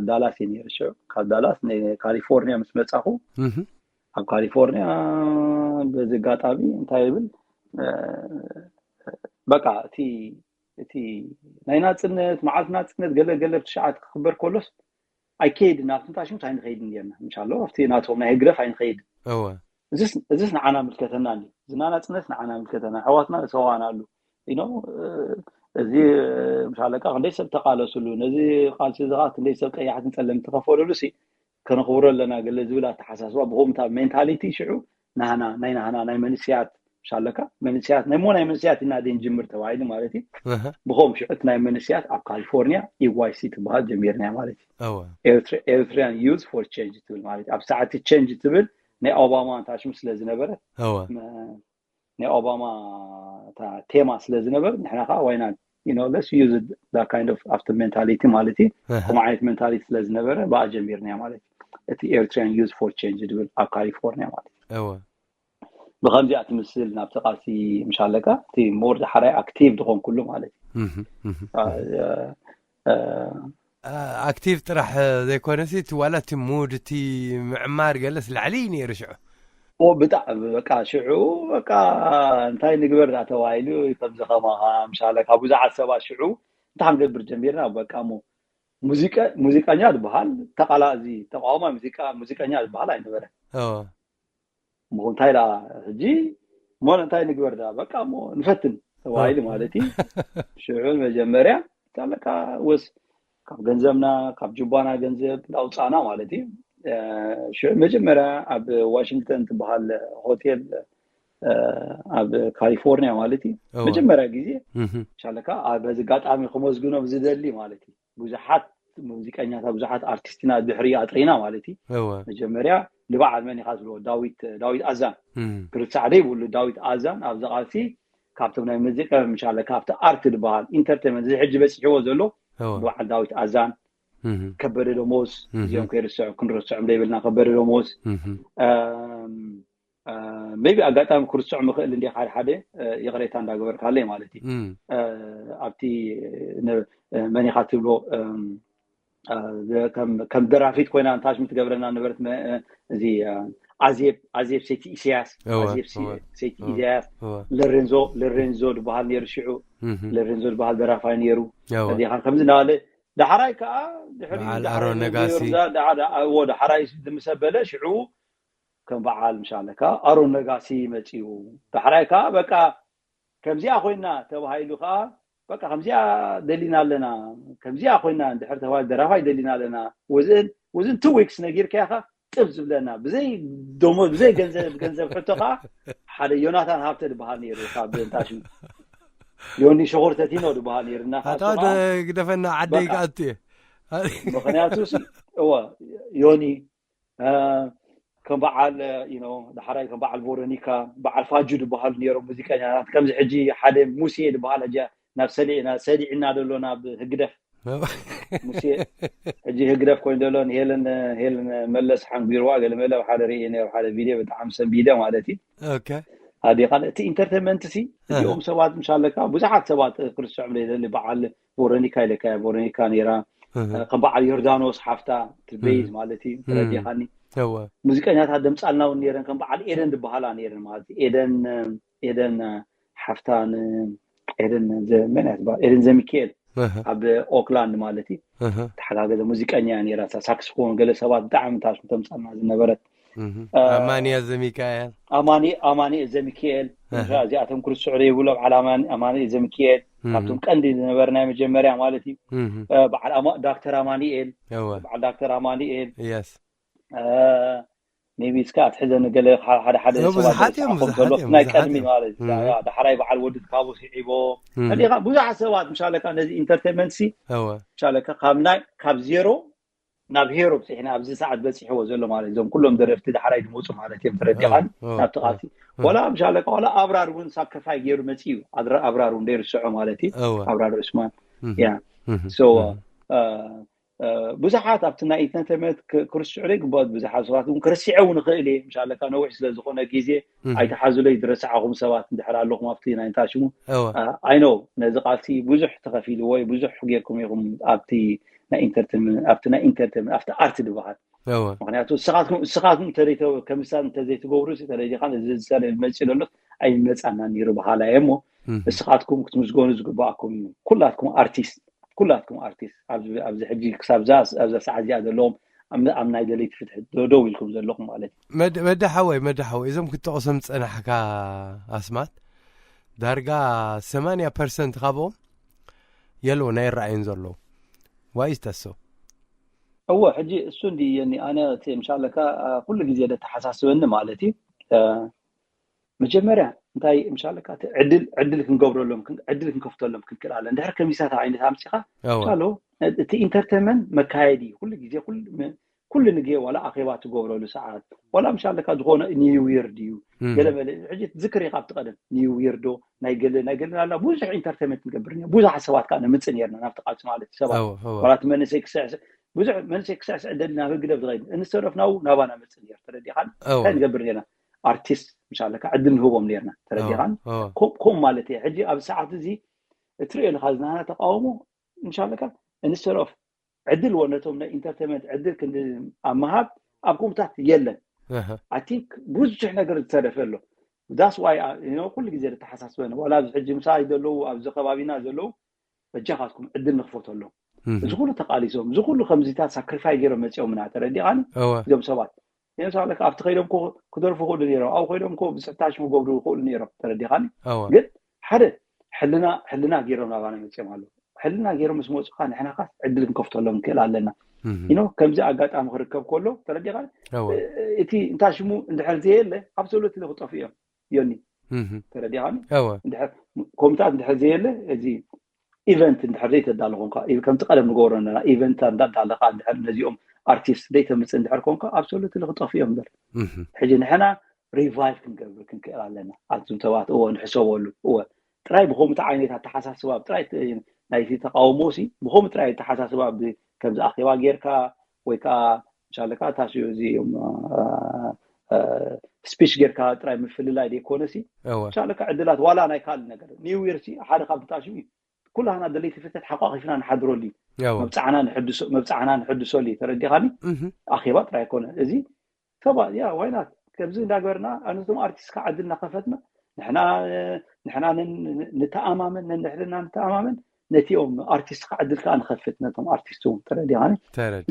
ዳላስ እዩ ነይሩ ሽዑ ካብ ዳላስ ንካሊፎርኒያ ምስ መጻኹ ኣብ ካሊፎርኒያ በዚ ኣጋጣሚ እንታይ ይብል በቃ እቲ እቲ ናይ ናፅነት መዓልቲ ናፅነት ገለ ገለ ብትሽዓት ክክበር ከሎስ ኣይከይድን ኣብቲ እንታይ ሽምስ ኣይንኸይድን ጌርና እንሻሎ ኣብቲ ናቶም ናይ ህግደፍ ኣይንኸይድን እወ እዚስ ንዓና ምልከተና እንዲ ዝና ናፅነት ንዓና ምልከተና ኣሕዋትና ዝሰዋእናሉ ኢኖ እዚ ምሻለካ ክንደይ ሰብ ተቃለስሉ ነዚ ቃልሲ እዚ ከዓ ክንደይ ሰብ ቀያሕትን ፀለምቲ ተኸፈለሉ ሲ ከነኽብሮ ኣለና ገለ ዝብል ኣተሓሳስባ ብኸምታ ሜንታሊቲ ሽዑ ናህና ናይ ናህና ናይ መንስያት ምሻለካ መንስያት ናይ ሞ ናይ መንስያት ኢና ድንጅምር ተባሂሉ ማለት እዩ ብኸም ሽዑ እቲ ናይ መንስያት ኣብ ካሊፎርኒያ EYC ትበሃል ጀሚርና ማለት እዩ እወ ኤርትሪያን ዩዝ ፎር ቼንጅ ትብል ማለት ኣብ ሰዓት ቼንጅ ትብል ናይ ኦባማ ታሽሙ ስለ ዝነበረ እወ ናይ ኦባማ ቴማ ስለ ዝነበር ንሕና ከዓ ዋይና let's use that kind of after mentality ማለት እዩ ከም ዓይነት ሜንታሊቲ ስለ ዝነበረ ብኣ ጀሚርና ማለት እዩ እቲ ኤርትሪያን ዩዝ ፎር ቼንጅ ዝብል ኣብ ካሊፎርኒያ ማለት እዩ እወ ብከምዚኣ ትምስል ናብቲ ቃልሲ ምሻለካ እቲ ሞር ዳሕራይ ኣክቲቭ ዝኮንኩሉ ማለት እዩ ኣክቲቭ ጥራሕ ዘይኮነሲ እቲ ዋላ እቲ ሙድ እቲ ምዕማር ገለስ ላዕሊ እዩ ነይሩ ሽዑ ብጣዕሚ በቃ ሽዑ በቃ እንታይ ንግበር ዳ ተባሂሉ ከምዚ ከማኻ ምሻለ ካብ ብዙሓት ሰባት ሽዑ እንታይ ክንገብር ጀሚርና በቃ ሞ ሙዚቀ ሙዚቀኛ ዝበሃል ተቃላ እዚ ተቃዋማይ ሙዚቃ ሙዚቀኛ ዝበሃል ኣይነበረ እወ እሞ እንታይ ዳ ሕጂ ሞ እንታይ ንግበር ዳ በቃ ሞ ንፈትን ተባሂሉ ማለት እዩ ሽዑ መጀመርያ ታለካ ወስ ካብ ገንዘብና ካብ ጁባና ገንዘብ ላውፃና ማለት እዩ ሽዑ መጀመርያ ኣብ ዋሽንግተን ትበሃል ሆቴል ኣብ ካሊፎርኒያ ማለት እዩ መጀመርያ ግዜ ሻለካ በዚ ኣጋጣሚ ክመዝግኖም ዝደሊ ማለት እዩ ብዙሓት ሙዚቀኛታት ብዙሓት ኣርቲስትና ድሕሪ ኣጥሪና ማለት እዩ እወ መጀመርያ ንበዓል መን ኢኻ ትብሎ ዳዊት ዳዊት ኣዛን እም፣ ክርሳዕ ዘይብሉ ዳዊት ኣዛን ኣብዚ ቃልሲ ካብቶም ናይ ሙዚቃ ምሻለ ካብቲ ኣርት ዝበሃል ኢንተርቴንመንት እዚ ሕጂ በፂሕዎ ዘሎ እወ በዓል ዳዊት ኣዛን እም፣ ከበደ ደሞዝ እም። እዚኦም ከይርስዑ ክንርስዖም ዘይብልና ከበደ ደሞዝ እም፣ ሜቢ ኣጋጣሚ ክርስዖ ምኽእል እንዲ ሓደ ሓደ ይቕሬታ እንዳገበርካለይ ማለት እዩ እም፣ ኣብቲ መኒኻ ትብሎ ከም ደራፊት ኮይና እንታሽም ትገብረና ነበረት። እዚ ኣዜብ ኣዜብ ሰይቲ ኢሳያስ ኣዜብ ሰይቲ ኢሳያስ፣ ሎሬንዞ ሎሬንዞ ዝበሃል ነይሩ ሽዑ። ሎሬንዞ ዝበሃል ደራፋይ ነይሩ። ዲኻ ከምዚ እናበለ ዳሕራይ ከዓ ድሕሪ ኣሮ ነጋሲ ዳሕራይ ዝምሰበለ ሽዑ ከም በዓል ምሻለካ ኣሮን ነጋሲ መፂኡ። ዳሕራይ ከዓ በቃ ከምዚኣ ኮይና ተባሂሉ ከዓ በቃ ከምዚኣ ደሊና ኣለና፣ ከምዚኣ ኮይና እንድሕር ተባሂሉ ደራፋይ ደሊና ኣለና። ወዝን ወዝን ቱ ዊክስ ነጊርካያ ከዓ ጥብ ዝብለና ብዘይ ደሞዝ ብዘይ ገንዘብ ገንዘብ ሕቶ ከዓ ሓደ ዮናታን ሃብተ ዝበሃል ነይሩ ካብ እንታሽሙ ዮኒ ሸኾር ተቲኖ ዝበሃል ነይሩ እና ኣታ ግደፈና ዓደይ ክኣቱ እየ። ምክንያቱ እወ ዮኒ ከም በዓል ዳሕራይ ከም በዓል ቮሮኒካ በዓል ፋጁ ዝበሃሉ ነይሮም ሙዚቀኛታት። ከምዚ ሕጂ ሓደ ሙሴ ዝበሃል ሕጂ ናብ ሰሊዕና ሰሊዕና ዘሎ ናብ ህግደፍ ሙሴ ሕጂ ህግደፍ ኮይኑ ዘሎ ንሄለን ሄለን መለስ ሓንጒርዋ ገለ መለ ሓደ ርኢ ነይሩ ሓደ ቪድዮ ብጣዕሚ ሰንቢደ ማለት እዩ። ኣዴኻ እቲ ኢንተርቴንመንት ሲ እዚኦም ሰባት ምሻለካ ብዙሓት ሰባት ክርስዖም ዘይደሊ በዓል ቮሮኒካ ኢለካ ቮሮኒካ ነይራ ከም በዓል ዮርዳኖስ ሓፍታ ትቤዝ ማለት እዩ ተረዲኻኒ። ሙዚቀኛታት ደምፃልና እውን ነይረን ከም በዓል ኤደን ዝበሃላ ነይረን ማለት እዩ። ኤደን ኤደን ሓፍታን ኤደን ኤደን ዘሚካኤል ኣብ ኦክላንድ ማለት እዩ ተሓጋገዘ ሙዚቀኛ እያ ነይራ። ሳክስፎን ገለ ሰባት ብጣዕሚ ታሽም ተምፃልና ዝነበረት ኣማንኤል ዘሚካኤል ኣማንኤል ዘሚካኤል እዚኣቶም ክርስዑ ዘይብሎም ዓላማ ኣማንኤል ዘሚካኤል ካብቶም ቀንዲ ዝነበረ ናይ መጀመርያ ማለት እዩ። በዓል ዳክተር ኣማንኤል በዓል ዳክተር ኣማንኤል ሜቢ እስካ ኣትሕዘኒ ገለ ሓደ ሓደ ብዙሓት እዮም ብዙሓት እዮም ናይ ቀድሚ ማለት እዩ። ዳሕራይ በዓል ወዲ ትካቡ ስዒቦ ዲኻ ብዙሓት ሰባት ምሻለካ ነዚ ኢንተርቴንመንት ሲ ምሻለካ ካብ ናይ ካብ ዜሮ ናብ ሄሮ ብፅሕና ኣብዚ ሰዓት በፂሕዎ ዘሎ ማለት እዞም ኩሎም ደረፍቲ ዳሕራይ ዝመፁ ማለት እዮም ተረዲኻን ናብቲ ቃልሲ ወላ ምሻለካ ወላ ኣብራር እውን ሳክሪፋይ ገይሩ መፂኡ ኣብራር እውን ደይርስዖ ማለት እዩ። ኣብራር ዑስማን ያ ብዙሓት ኣብቲ ናይ ኢንተርቴንመንት ክርስዑ ዘይግባኦት ብዙሓት ሰባት እውን ክርስዐ እውን ይኽእል እየ ምሻለካ ነዊሕ ስለ ዝኾነ ግዜ ኣይተሓዙለይ ዝረስዓኹም ሰባት እንድሕር ኣለኹም ኣብቲ ናይ እንታይ ሽሙ ኣይኖ ነዚ ቃልሲ ብዙሕ ተኸፊልዎ እዩ ብዙሕ ጌርኩም ኢኹም ኣብቲ ናይ ኢንተርቴንመንት ኣብቲ ናይ ኢንተርቴንመንት ኣብቲ ኣርት ዝበሃል ምክንያቱ እስኻትኩም እስኻትኩም ተደይተ ከምሳ እንተዘይትገብሩ ተደይኻ ዝመፅእ ዘሎ ኣይመፃና ነይሩ በሃላ እየ እሞ እስኻትኩም ክትምስገኑ ዝግባኣኩም እዩ። ኩላትኩም ኣርቲስት ኩላትኩም ኣርቲስት ኣብዚ ሕጂ ክሳብ ኣብዛ ሰዓት እዚኣ ዘለዎም ኣብ ናይ ደለይቲ ፍትሒ ደው ኢልኩም ዘለኹም ማለት እዩ። መደ ሓወይ መደ ሓወይ እዞም ክትጠቕሶም ዝፀናሕካ ኣስማት ዳርጋ ሰማንያ ፐርሰንት ካብኦም የለውን ኣይረኣዩን ዘለዉ ዋይዝ ተሶ እወ ሕጂ እሱ እንዲ የኒ ኣነ እቲ ምሻለካ ኩሉ ግዜ ደተሓሳስበኒ ማለት እዩ። መጀመርያ እንታይ ምሻለካ እቲ ዕድል ዕድል ክንገብረሎም ዕድል ክንከፍተሎም ክንክእል ኣለ እንድሕር ከሚሳት ዓይነት ኣምፂኻ ኣሎ እቲ ኢንተርቴንመንት መካየዲ ኩሉ ግዜ ኩሉ ግዜ ዋላ ኣኼባ ትገብረሉ ሰዓት ዋላ ምሻለካ ዝኾነ ኒው ይር ድዩ ገለ መለ ሕጂ ትዝክር ኢኻ ኣብቲ ቀደም ኒው ይር ዶ ናይ ገለ ናይ ገለ ኣላ ብዙሕ ኢንተርቴንመንት ንገብር ብዙሓት ሰባት ከዓ ንምፅእ ነርና ናብቲ ቃልሲ ማለት ሰባት ዋላ እቲ መንእሰይ ክስዕስዕ ብዙሕ መንእሰይ ክስዕስዕ ደሊ ናብ ህግደፍ ዝኸይድ እንስተረፍናው ናባና መፅእ ነር ተረዲኻን እንታይ ንገብር ነርና ኣርቲስት ምሻለካ ዕድል ንህቦም ነርና ተረዲኻን ከምኡ ማለት እየ ሕጂ ኣብ ሰዓት እዚ እትሪኦ ኣለካ ዝናና ተቃውሞ ምሻለካ እንስተረፍ ዕድል ወነቶም ናይ ኢንተርቴንመንት ዕድል ክንዲ ኣብ ምሃብ ኣብ ኩምታት የለን። ኣይ ቲንክ ብዙሕ ነገር ዝተረፈ ኣሎ። ዳስ ዋይ ኩሉ ግዜ ዝተሓሳስበኒ ዋላ ኣብዚ ሕጂ ምሳይ ዘለዉ ኣብዚ ከባቢና ዘለዉ በጃኻትኩም ዕድል ንክፈተሎም እዚ ኩሉ ተቃሊሶም እዚ ኩሉ ከምዚታት ሳክሪፋይ ገይሮም መፂኦምና ተረዲኻኒ እዞም ሰባት ንሳለካ ኣብቲ ከይዶም ክደርፉ ክእሉ ነይሮም ኣብ ከይዶም ብፅሕታሽ ክገብሩ ክእሉ ነይሮም ተረዲኻኒ ግን ሓደ ሕልና ሕልና ገይሮም ናባና መፂኦም ኣለዉ ሕልና ገይሮም ምስ መፁካ ንሕና ካስ ዕድል ክንከፍተሎም ንክእል ኣለና ኢኖ ከምዚ ኣጋጣሚ ክርከብ ከሎ ተረዲኻ እቲ እንታይ ሽሙ እንድሕር ዘየለ ኣብሶሉት ክጠፉ እዮም ዮኒ ተረዲኻኒ ኮምታት እንድሕር ዘየለ እዚ ኢቨንት እንድሕር ዘይተዳለ ኮንካ ከምቲ ቀደም ንገብሮ ኣለና ኢቨንት እንዳዳለካ እንድሕር ነዚኦም ኣርቲስት ዘይተምፅእ እንድሕር ኮንካ ኣብሶሉት ክጠፉ እዮም በር ሕጂ ንሕና ሪቫይቭ ክንገብር ክንክእል ኣለና ኣቱም ሰባት እወ ንሕሰበሉ እወ ጥራይ ብከምኡ ዓይነት ኣተሓሳስባ ጥራይ ናይቲ ተቃውሞ ሲ ብከምኡ ጥራይ ኣተሓሳስባ ከምዚ ኣኼባ ጌርካ ወይ ከዓ ምሻለካ ታስዩ እዚ ስፒች ጌርካ ጥራይ ምፍልላይ ዘይኮነ ሲ ምሻለካ ዕድላት ዋላ ናይ ካልእ ነገር ኒው ይር ሲ ሓደ ካብ ታስዩ እዩ ኩላህና ደለይቲ ፍትሕ ተሓቋቂፍና ንሓድረሉ እዩ። መብፃዕና ንሕድሶ መብፃዕና ንሕድሰሉ እዩ። ተረዲኻኒ? ኣኼባ ጥራይ ኣይኮነ እዚ። ሰባት ያ ዋይናት ከምዚ እንዳገበርና ኣነቶም ኣርቲስት ከዓ ዕድል እናኸፈትና ንሕና ንሕና ንተኣማመን ነንሕድና ንተኣማመን ነቲኦም ኣርቲስት ከዓ ዕድል ከዓ ንኸፍት ነቶም ኣርቲስት እውን። ተረዲኻኒ?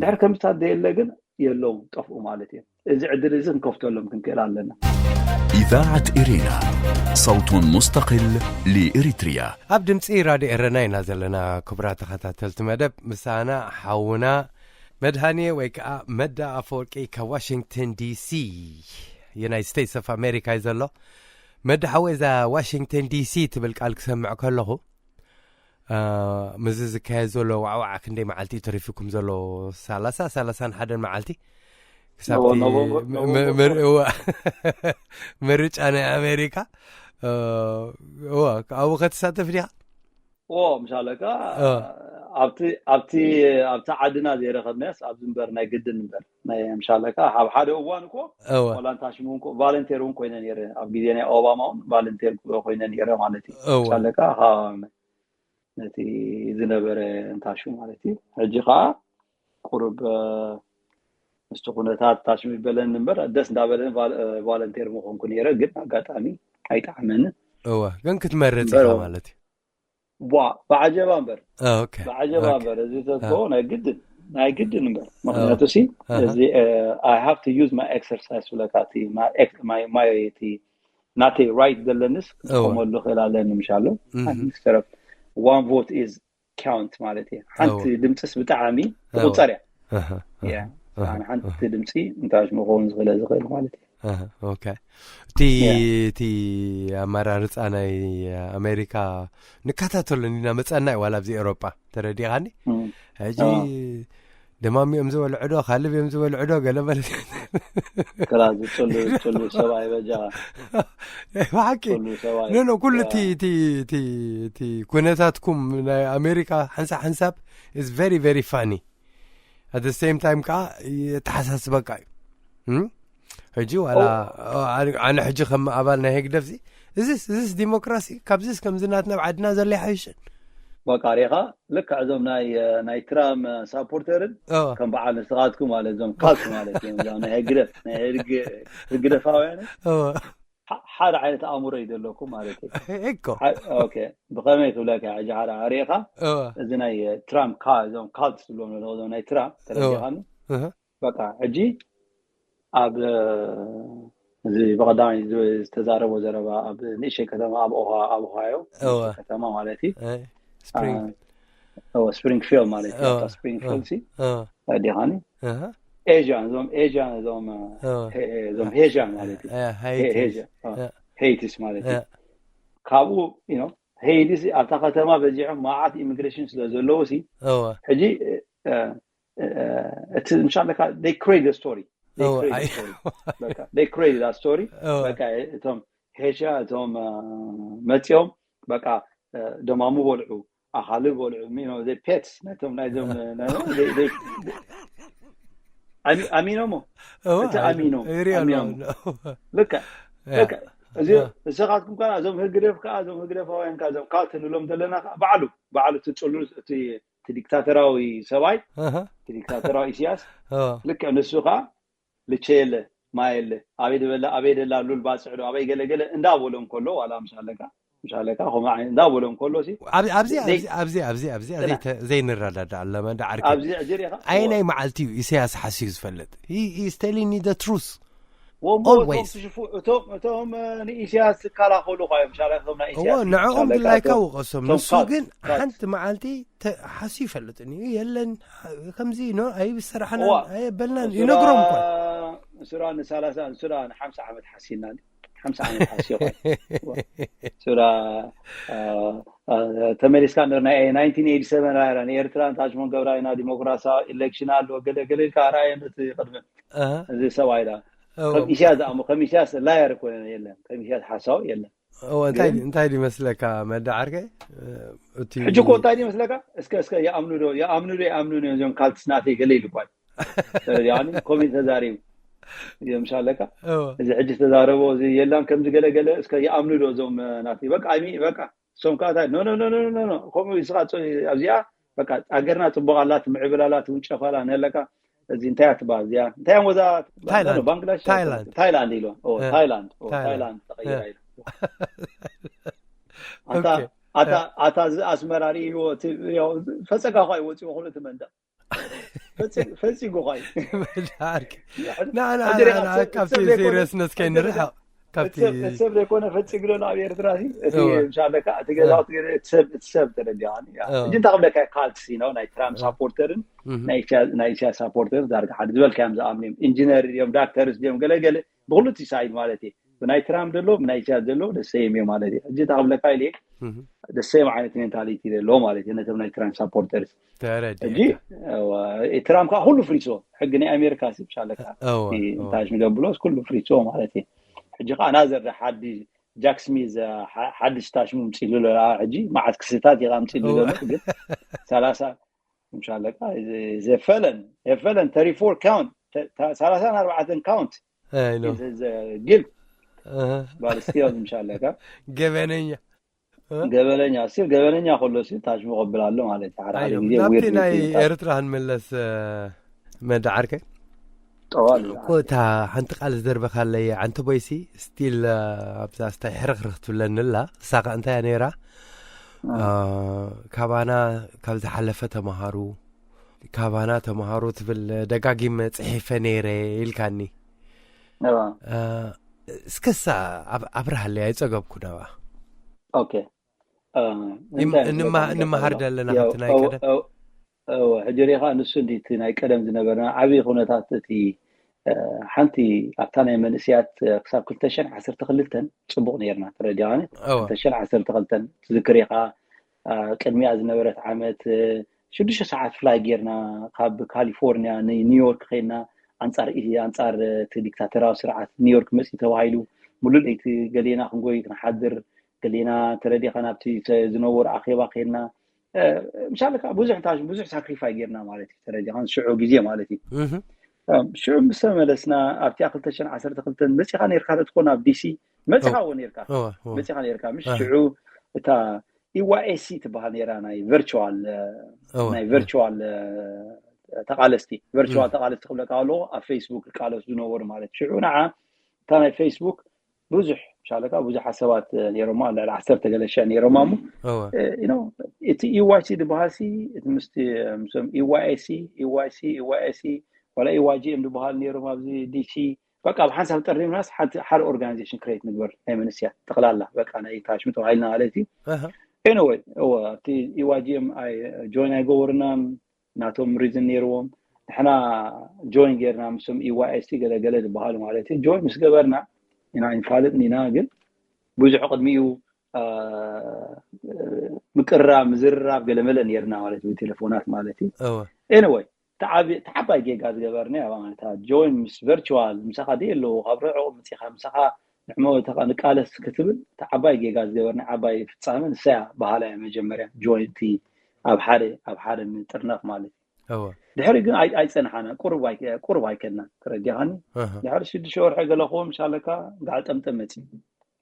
ድሕር ከምታት ዘየለ ግን የለውም፣ ጠፍኡ ማለት እዮም። እዚ ዕድል እዚ ክንከፍተሎም ክንክእል ኣለና። إذاعة إرينا، صوت مستقل لإريتريا. ኣብ ድምፂ ራድዮ ኤረና ኢና ዘለና። ክቡራት ተኸታተልቲ መደብ፣ ምሳና ሓውና መድሃንየ ወይ ከዓ መዳ ኣፈወርቂ ካብ ዋሽንግተን ዲሲ፣ ዩናይትድ ስቴትስ ኦፍ ኣሜሪካ እዩ ዘሎ። መዳ ሓወይ፣ እዛ ዋሽንግተን ዲሲ ትብል ቃል ክሰምዕ ከለኹ፣ ምስ ዝካየድ ዘሎ ዋዕዋዕ ክንደይ መዓልቲ እዩ ተሪፉኩም ዘሎ? ሰላሳ ሰላሳን ሓደን መዓልቲ ክሳብ ምርጫ ናይ ኣሜሪካ። እዋ፣ ኣብኡ ከተሳተፍ ዲኻ? ኦ ምሻለካ ኣብቲ ኣብቲ ኣብቲ ዓድና ዘይረኸብናስ ኣብዚ እምበር ናይ ግድን እምበር ናይ ምሻለካ ኣብ ሓደ እዋን እኮ ቫለንቴር እውን ኮይነ ነይረ። ኣብ ግዜ ናይ ኦባማ እውን ቫለንቴር ኮይነ ነይረ ማለት እዩ። ምሻለካ ነቲ ዝነበረ እንታሹ ማለት እዩ። ሕጂ ከዓ ቁሩብ ምስቲ ኩነታት ታሽም ይበለኒ እምበር ደስ እንዳበለኒ ቫለንቴር ምኾንኩ ነይረ። ግን ኣጋጣሚ ኣይጠዓመንን። እወ፣ ግን ክትመርጽ ኢኻ ማለት እዩ። ብዓጀባ እምበር ብዓጀባ እምበር እዚ ተትኮ ናይ ግድን ናይ ግድን እምበር። ምክንያቱ ሲ እዚ I have to use my exercise ብለካ እቲ እቲ ናተይ ራይት ዘለንስ ክጥቀመሉ ክእል ኣለኒ ምሻሎ። One vote is count ማለት እዩ። ሓንቲ ድምፅስ ብጣዕሚ ትቁፀር እያ። ሓንቲ ድምፂ እንታይ ምኸውን ዝኽእለ ዝኽእል ማለት እዩ። እቲ እቲ ኣመራርፃ ናይ ኣሜሪካ ንከታተሎ ኢና መፀና እዩ ዋላ ኣብዚ ኤሮጳ ተረዲኻኒ። ሕጂ ደማሚ እዮም ዝበልዑ ዶ ካልብ እዮም ዝበልዑ ዶ ገለ መለ ክላ ዝፅሉ ዝፅሉ ሰብኣይ በጃ ብሓቂ ኖ ኩሉ እቲ ኩነታትኩም ናይ ኣሜሪካ ሓንሳብ ሓንሳብ is very very funny at the same time ከዓ የተሓሳስበካ እዩ። ሕጂ ዋላ ኣነ ሕጂ ከም ኣባል ናይ ህግደፍ እዚ እዚስ እዚስ ዲሞክራሲ ካብዚስ ከምዚ ናትና ኣብ ዓድና ዘሎ ይሓይሽን። በቃ ሪኻ ልክዕ እዞም ናይ ናይ ትራም ሳፖርተርን ከም በዓል ንስኻትኩም ማለት እዞም ካልት ማለት እዮም እዞም ናይ ህግደፍ ናይ ህግደፋውያን ሓደ ዓይነት ኣእምሮ እዩ ዘለኩም ማለት እዩ። እኮ ብኸመይ ክብለካ ሕጂ ሓደ ኣርእኻ እዚ ናይ ትራምፕ እዞም ካልት ዝብሎም ዘለዉ ናይ ትራምፕ ተረዲኻኒ በቃ ሕጂ ኣብ እዚ ብቐዳማይ ዝተዛረቦ ዘረባ ኣብ ንእሽተይ ከተማ ኣብ ኦሃ ኣብ ኦሃዮ ከተማ ማለት እዩ ስፕሪንግፊልድ ማለት እዩ። ስፕሪንግፊልድ ሲ ዲኻኒ ኤዥያን እዞም ኤዥያን እዞም እዞም ሄዥያን ማለት እዩ። ሄይቲስ ማለት እዩ። ካብኡ ሄይቲስ ኣብታ ከተማ በዚሖም መዓት ኢሚግሬሽን ስለ ዘለዉ ሲ ሕጂ እቲ ምሻለካ they create the story they create the story በቃ እቶም ሄሻ እቶም መፂኦም በቃ ደማሙ በልዑ ኣኻልብ በልዑ you know they pets ናይቶም ናይዞም ኣሚኖሞ እቲ ኣሚኖም ኣሚኖም ልካ ልካ እዚ ንስኻትኩም ከዓ እዞም ህግደፍ ከዓ እዞም ህግደፋውያን ከዓ እዞም ካልት ንብሎም ዘለና ከዓ ባዕሉ ባዕሉ እቲ ፅሉል እቲ እቲ ዲክታተራዊ ሰብኣይ እቲ ዲክታተራዊ ኢሳያስ ልክዕ ንሱ ከዓ ልቸ የለ ማይ የለ ኣበይ ደበላ ኣበይ ደላ ሉል ባፅዕ ዶ ኣበይ ገለገለ እንዳበሎም ከሎ ዋላ ምሻለካ ምሻለካ ከምኡ ዓይነት እንዳበሎም ከሎ ሲ ኣብዚ ኣብዚ ኣብዚ ኣብዚ ኣብዚ ኣብዚ ዘይተ- ዘይንረዳዳእ ኣለና እንዳ ዓርከይ ኣብዚ ሕጂ ሪኢኻ ኣየናይ መዓልቲ እዩ ኢሳያስ ሓስዩ ዝፈልጥ He is telling me the truth ወሞ እቶም Always. ትሽፉ እቶም እቶም ንኢሳያስ ዝከላኸሉ ኳዮም ሻላ እቶም ናይ እዎ ኢሳያስ ንዕኦም ሻላ ድላይካ እቶም- ውቀሶም እቶም ንሱ ካልት- ግን ካልት- ሓንቲ መዓልቲ ተ- ሓስዩ ይፈልጥን እዩ የለን ከምዚ ኖ ኣይብሰራሕና እዋ፣ ኣይበልናን ንሱራ- ይነግሮም እኳ ንሱራ ንሳላሳ ንሱራ ንሓምሳ ዓመት ሓሲና ሓምሳ ዓመት ሓሲዮ ኳ ንሱራ አ፣ አ፣ ተመሊስካ ንርና ናይንቲን ኤይቲ ሰቨን ራይራ ንኤርትራ ንታጅሞን ገብራይና ዲሞክራሲያዊ ኢሌክሽን ኣለዎ ገለ ገለ ኢልካ ራእየ ነቲ ቅድሚ ኣሃ። እዚ ሰብኣይ ዳ ኦ፣ ከም ኢሳያስ ዝኣሙ ከም ኢሳያስ ላየር እኮ የለን ከም ኢሳያስ ሓሳዊ የለን ኦ፣ እንታይ ግን- እንታይ ድመስለካ መዳ ዓርከይ እቲ ሕጂ እኮ እንታይ ድመስለካ እስከ እስከ ይኣምኑ ዶ ይኣምኑ ዶ ይኣምኑ ዶ እዞም ካልትስ ናተይ ገለ ኢሉ እኳ ያኒ ኮሜንት ተዛሪቡ ምሻለካ ኦ፣ እዚ ሕጂ ዝተዛረቦ እዚ የላን ከምዚ ገለ ገለ እስከ ይኣምኑ ዶ እዞም ናተይ በቃ ኣይሚ በቃ እሶም ከዓ እንታይ ኖ ኖ ኖ ኖ ኖ ኖ ከምኡ ስኻ ኣብዚኣ በቃ ሃገርና ፅቡቅ ኣላ ትምዕብል ኣላ ትውንጨፍ ኣላ ንለካ እዚ እንታይ እያ ትበሃል እዚኣ እንታይ እዮም ወዛ ታይላንድ ባንግላሽ ታይላንድ ታይላንድ ኢሎ እ፣ ታይላንድ ታይላንድ ታይላንድ ተቀይራ እ። ኢሎ ኣታ ኦኬ ኣታ ኣታ እዚ ኣስመራ ርእይዎ እቲ ያው ፈፀጋ ኳ ይወፅኡ ኩሉ እቲ መንደቅ ፈፂ- ፈፂጉ ኳ እዩ መድሃርክ ሕጂ- ንዓና ሕጂ ሪኻ ንዓና ሰብ- ካብቲ ሰብ ዘይኮነ- ሲሪየስነስ ሕጂ ከይንርሕቕ ሪኻ- ካብቲ ሰብ ሰብ ዘይኮነ ፈፂጉ ዶ ኣብ ኤርትራ ሲ እቲ እወ። ምሻለካ እቲ ገዛውቲ ገለ እቲ ሰብ እቲ ሰብ ተረዲኣኒ እወ። ሕጂ እንታይ ክብለካ ካልሲ ነው ናይ ትራምፕ እወ። ሳፖርተርን እህ፣ ናይ ኢስያ- ናይ ኢስያ ሳፖርተር ዳርጋ ሓደ ዝበልካዮም ዝኣምንዮም ኢንጂነር እዮም ዳክተርስ እዮም ገለገለ ብክልቲ ሳይድ ማለት እዩ ብናይ ትራምፕ ዘሎ ብናይ ኢስያ ዘሎ ደሰይም እዮም ማለት እዩ ሕጂ እንታይ ክብለካ ኢለ እህ። ደሰይም ዓይነት ሜንታሊቲ ዘሎ ማለት እዩ ነቶም ናይ ትራምፕ ሳፖርተርስ ሕጂ ተረዲእካ እወ፣ ትራምፕ ከዓ ኩሉ ፍሪሶ ሕጊ ናይ ኣሜሪካ ሲ ምሻለካ እወ፣ እቲ እወ። ታሽሚ ዘብሎ ኩሉ ፍሪሶ ማለት እዩ ሕጂ ከዓ ናዘር ሓዲ ጃክ ስሚዝ ሓ- ሓድሽ ታሽሙ ምፅሉ ኣሎ ሕጂ መዓት ክስታት ኢኻ ምፅሉ እወ። ዘሎ ግን ሰላሳ ምሻለካ የፈለን የፈለን ተሪ ፎር ካውንት ሰላሳን ኣርባዕተን ካውንት ኣይ ኖ ጊልት እህ፣ ባል ስቲል ምሻለካ ገበነኛ እ? ገበነኛ ስቲል ገበነኛ ከሎ ሲ ታሽሙ ቀብል ኣሎ ማለት እዩ ሓደ ሓደ ኣይ ኖ ግዜ ናብቲ ዊርድ ናይ ዊርድ ኤርትራ ክንምለስ እ፣ መዳ ዓርከይ ጠዋል እኮ እታ ሓንቲ ቃል ዝደርበካለይ ዓንተ ቦይሲ ስቲል ኣብዛ ስታይ ሕርኽርኽ ትብለኒ ኣላ እሳ ከዓ እንታይ እያ ነይራ እ፣ ካባና ካብ ዝሓለፈ ተምሃሩ ካባና ተምሃሩ ትብል ደጋጊመ ፅሒፈ ነይረ ኢልካኒ እ፣ እስከሳ ኣብ- ኣብርሃለይ ኣይፀገብኩ ነባ ኦኬ እ፣ እንታይ እንማ- ዝገርም እንመሃር ዘሎ? ዘለና ያው፣ ካብቲ ናይ እው- ቀደም እው- እው፣ ሕጂ ሪኻ ንሱ እንዲ እቲ ናይ ቀደም ዝነበረና ዓብዪ ኩነታት እቲ እ፣ ሓንቲ ኣብታ ናይ መንእስያት እ፣ ክሳብ ክልተ ሽሕን ዓሰርተ ክልተን ፅቡቅ ነርና ተረዲኻኒ እወ ክልተ ሽሕን ዓሰርተ ክልተን ትዝክር ኢኻ እ፣ ቅድሚያ ዝነበረት ዓመት እ፣ ሽዱሽተ ሰዓት ፍላይ ጌርና ካብ ካሊፎርኒያ ንኒውዮርክ ከይና ኣንፃር ኢ- ኣንፃር እ፣ እቲ ዲክታተራዊ ስርዓት ኒውዮርክ መፅኢ ተባሂሉ ሙሉእ ለይቲ ገሌና ክንጎይ ክንሓድር ገሌና ተረዲኻ ናብቲ ተ- ዝነበሩ ኣኼባ ከይድና እ፣ ምሻለካ ብዙሕ ታሽ ብዙሕ ሳክሪፋይ ጌርና ማለት እዩ ተረዲኻ ሽዑ ግዜ ማለት እዩ እህ፣ እ፣ ሽዑ ምስ ተመለስና ኣብቲኣ ክልተ ሽሕን ዓሰርተ ክልተን መፂኻ ነርካ ዶ ትኾን ኣብ ዲሲ መፂኻ እዎ ነርካ እወ እወ መፂኻ ነርካ ምሽ ኣህ። ሽዑ እታ ኢዋኤሲ ትበሃል ነራ ናይ ቨርቹዋል እ፣ እወ ናይ ቨርቹዋል እ፣ ተቃለስቲ ቨርቹዋል እህ፣ ተቃለስቲ ክብለካ ኣለዎ ኣብ ፌስቡክ ዝቃለሱ ዝነበሩ ማለት ሽዑ ንዓ እታ ናይ ፌስቡክ ብዙሕ ምሻለካ ብዙሓት ሰባት እ፣ ነይሮማ ልዕሊ ዓሰርተ ገለ ሽሕ ነይሮማ እሞ እወ እ፣ you know፣ እቲ ኢዋይሲ ዝበሃል ሲ እቲ ምስቲ ምስም ኢዋይሲ ኢዋይሲ ኢዋይሲ ዋላ ኢዋጂኤም ዝበሃል ነይሮም ኣብዚ ዲሲ በቃ ብሓንሳብ ጠሪምናስ ሓንቲ ሓደ ኦርጋናይዜሽን ክሬት ንግበር ናይ መንስያ ጠቕላላ በቃ ናይ ታሽሚ ተባሂልና ማለት እዩ ኣህ፣ ኤኒወይ እወ ኣብቲ ኢዋጂኤም ኣይ ጆይን ኣይገበሩናን ናቶም ሪዝን ነይርዎም ንሕና ጆይን ጌርና ምስም ኢዋይሲ ገለገለ ዝበሃሉ ማለት እዩ ጆይን ምስ ገበርና ኢና ንፋልጥ ኢና ግን ብዙሕ ቅድሚኡ አ፣ ምቅርራብ ምዝርራብ ገለመለ ነርና ማለት እዩ ብቴሌፎናት ማለት እዩ እወ ኤኒወይ ተዓባይ ጌጋ ዝገበርና ያባ ማለት ጆይን ምስ ቨርቹዋል ምሳኻ ደይ ኣለዎ ካብ ርዕቑ መፂኻ ምሳኻ ንዕሞ ንቃለስ ክትብል ተዓባይ ጌጋ ዝገበርና ዓባይ ፍፃመ ንሳያ ባህላ እያ መጀመርያ ጆይንቲ ኣብ ሓደ ኣብ ሓደ ምጥርነፍ ማለት እዩ እወ ድሕሪ ግን ኣይ- ኣይፀንሓና ቁሩብ ኣይ- ቁሩብ ኣይከድና ተረዲኻኒ ኣሃ ድሕሪ ሽዱሽተ ወርሒ ገለ ክኸውን ምሻለካ ጋል ጠምጠም መፂ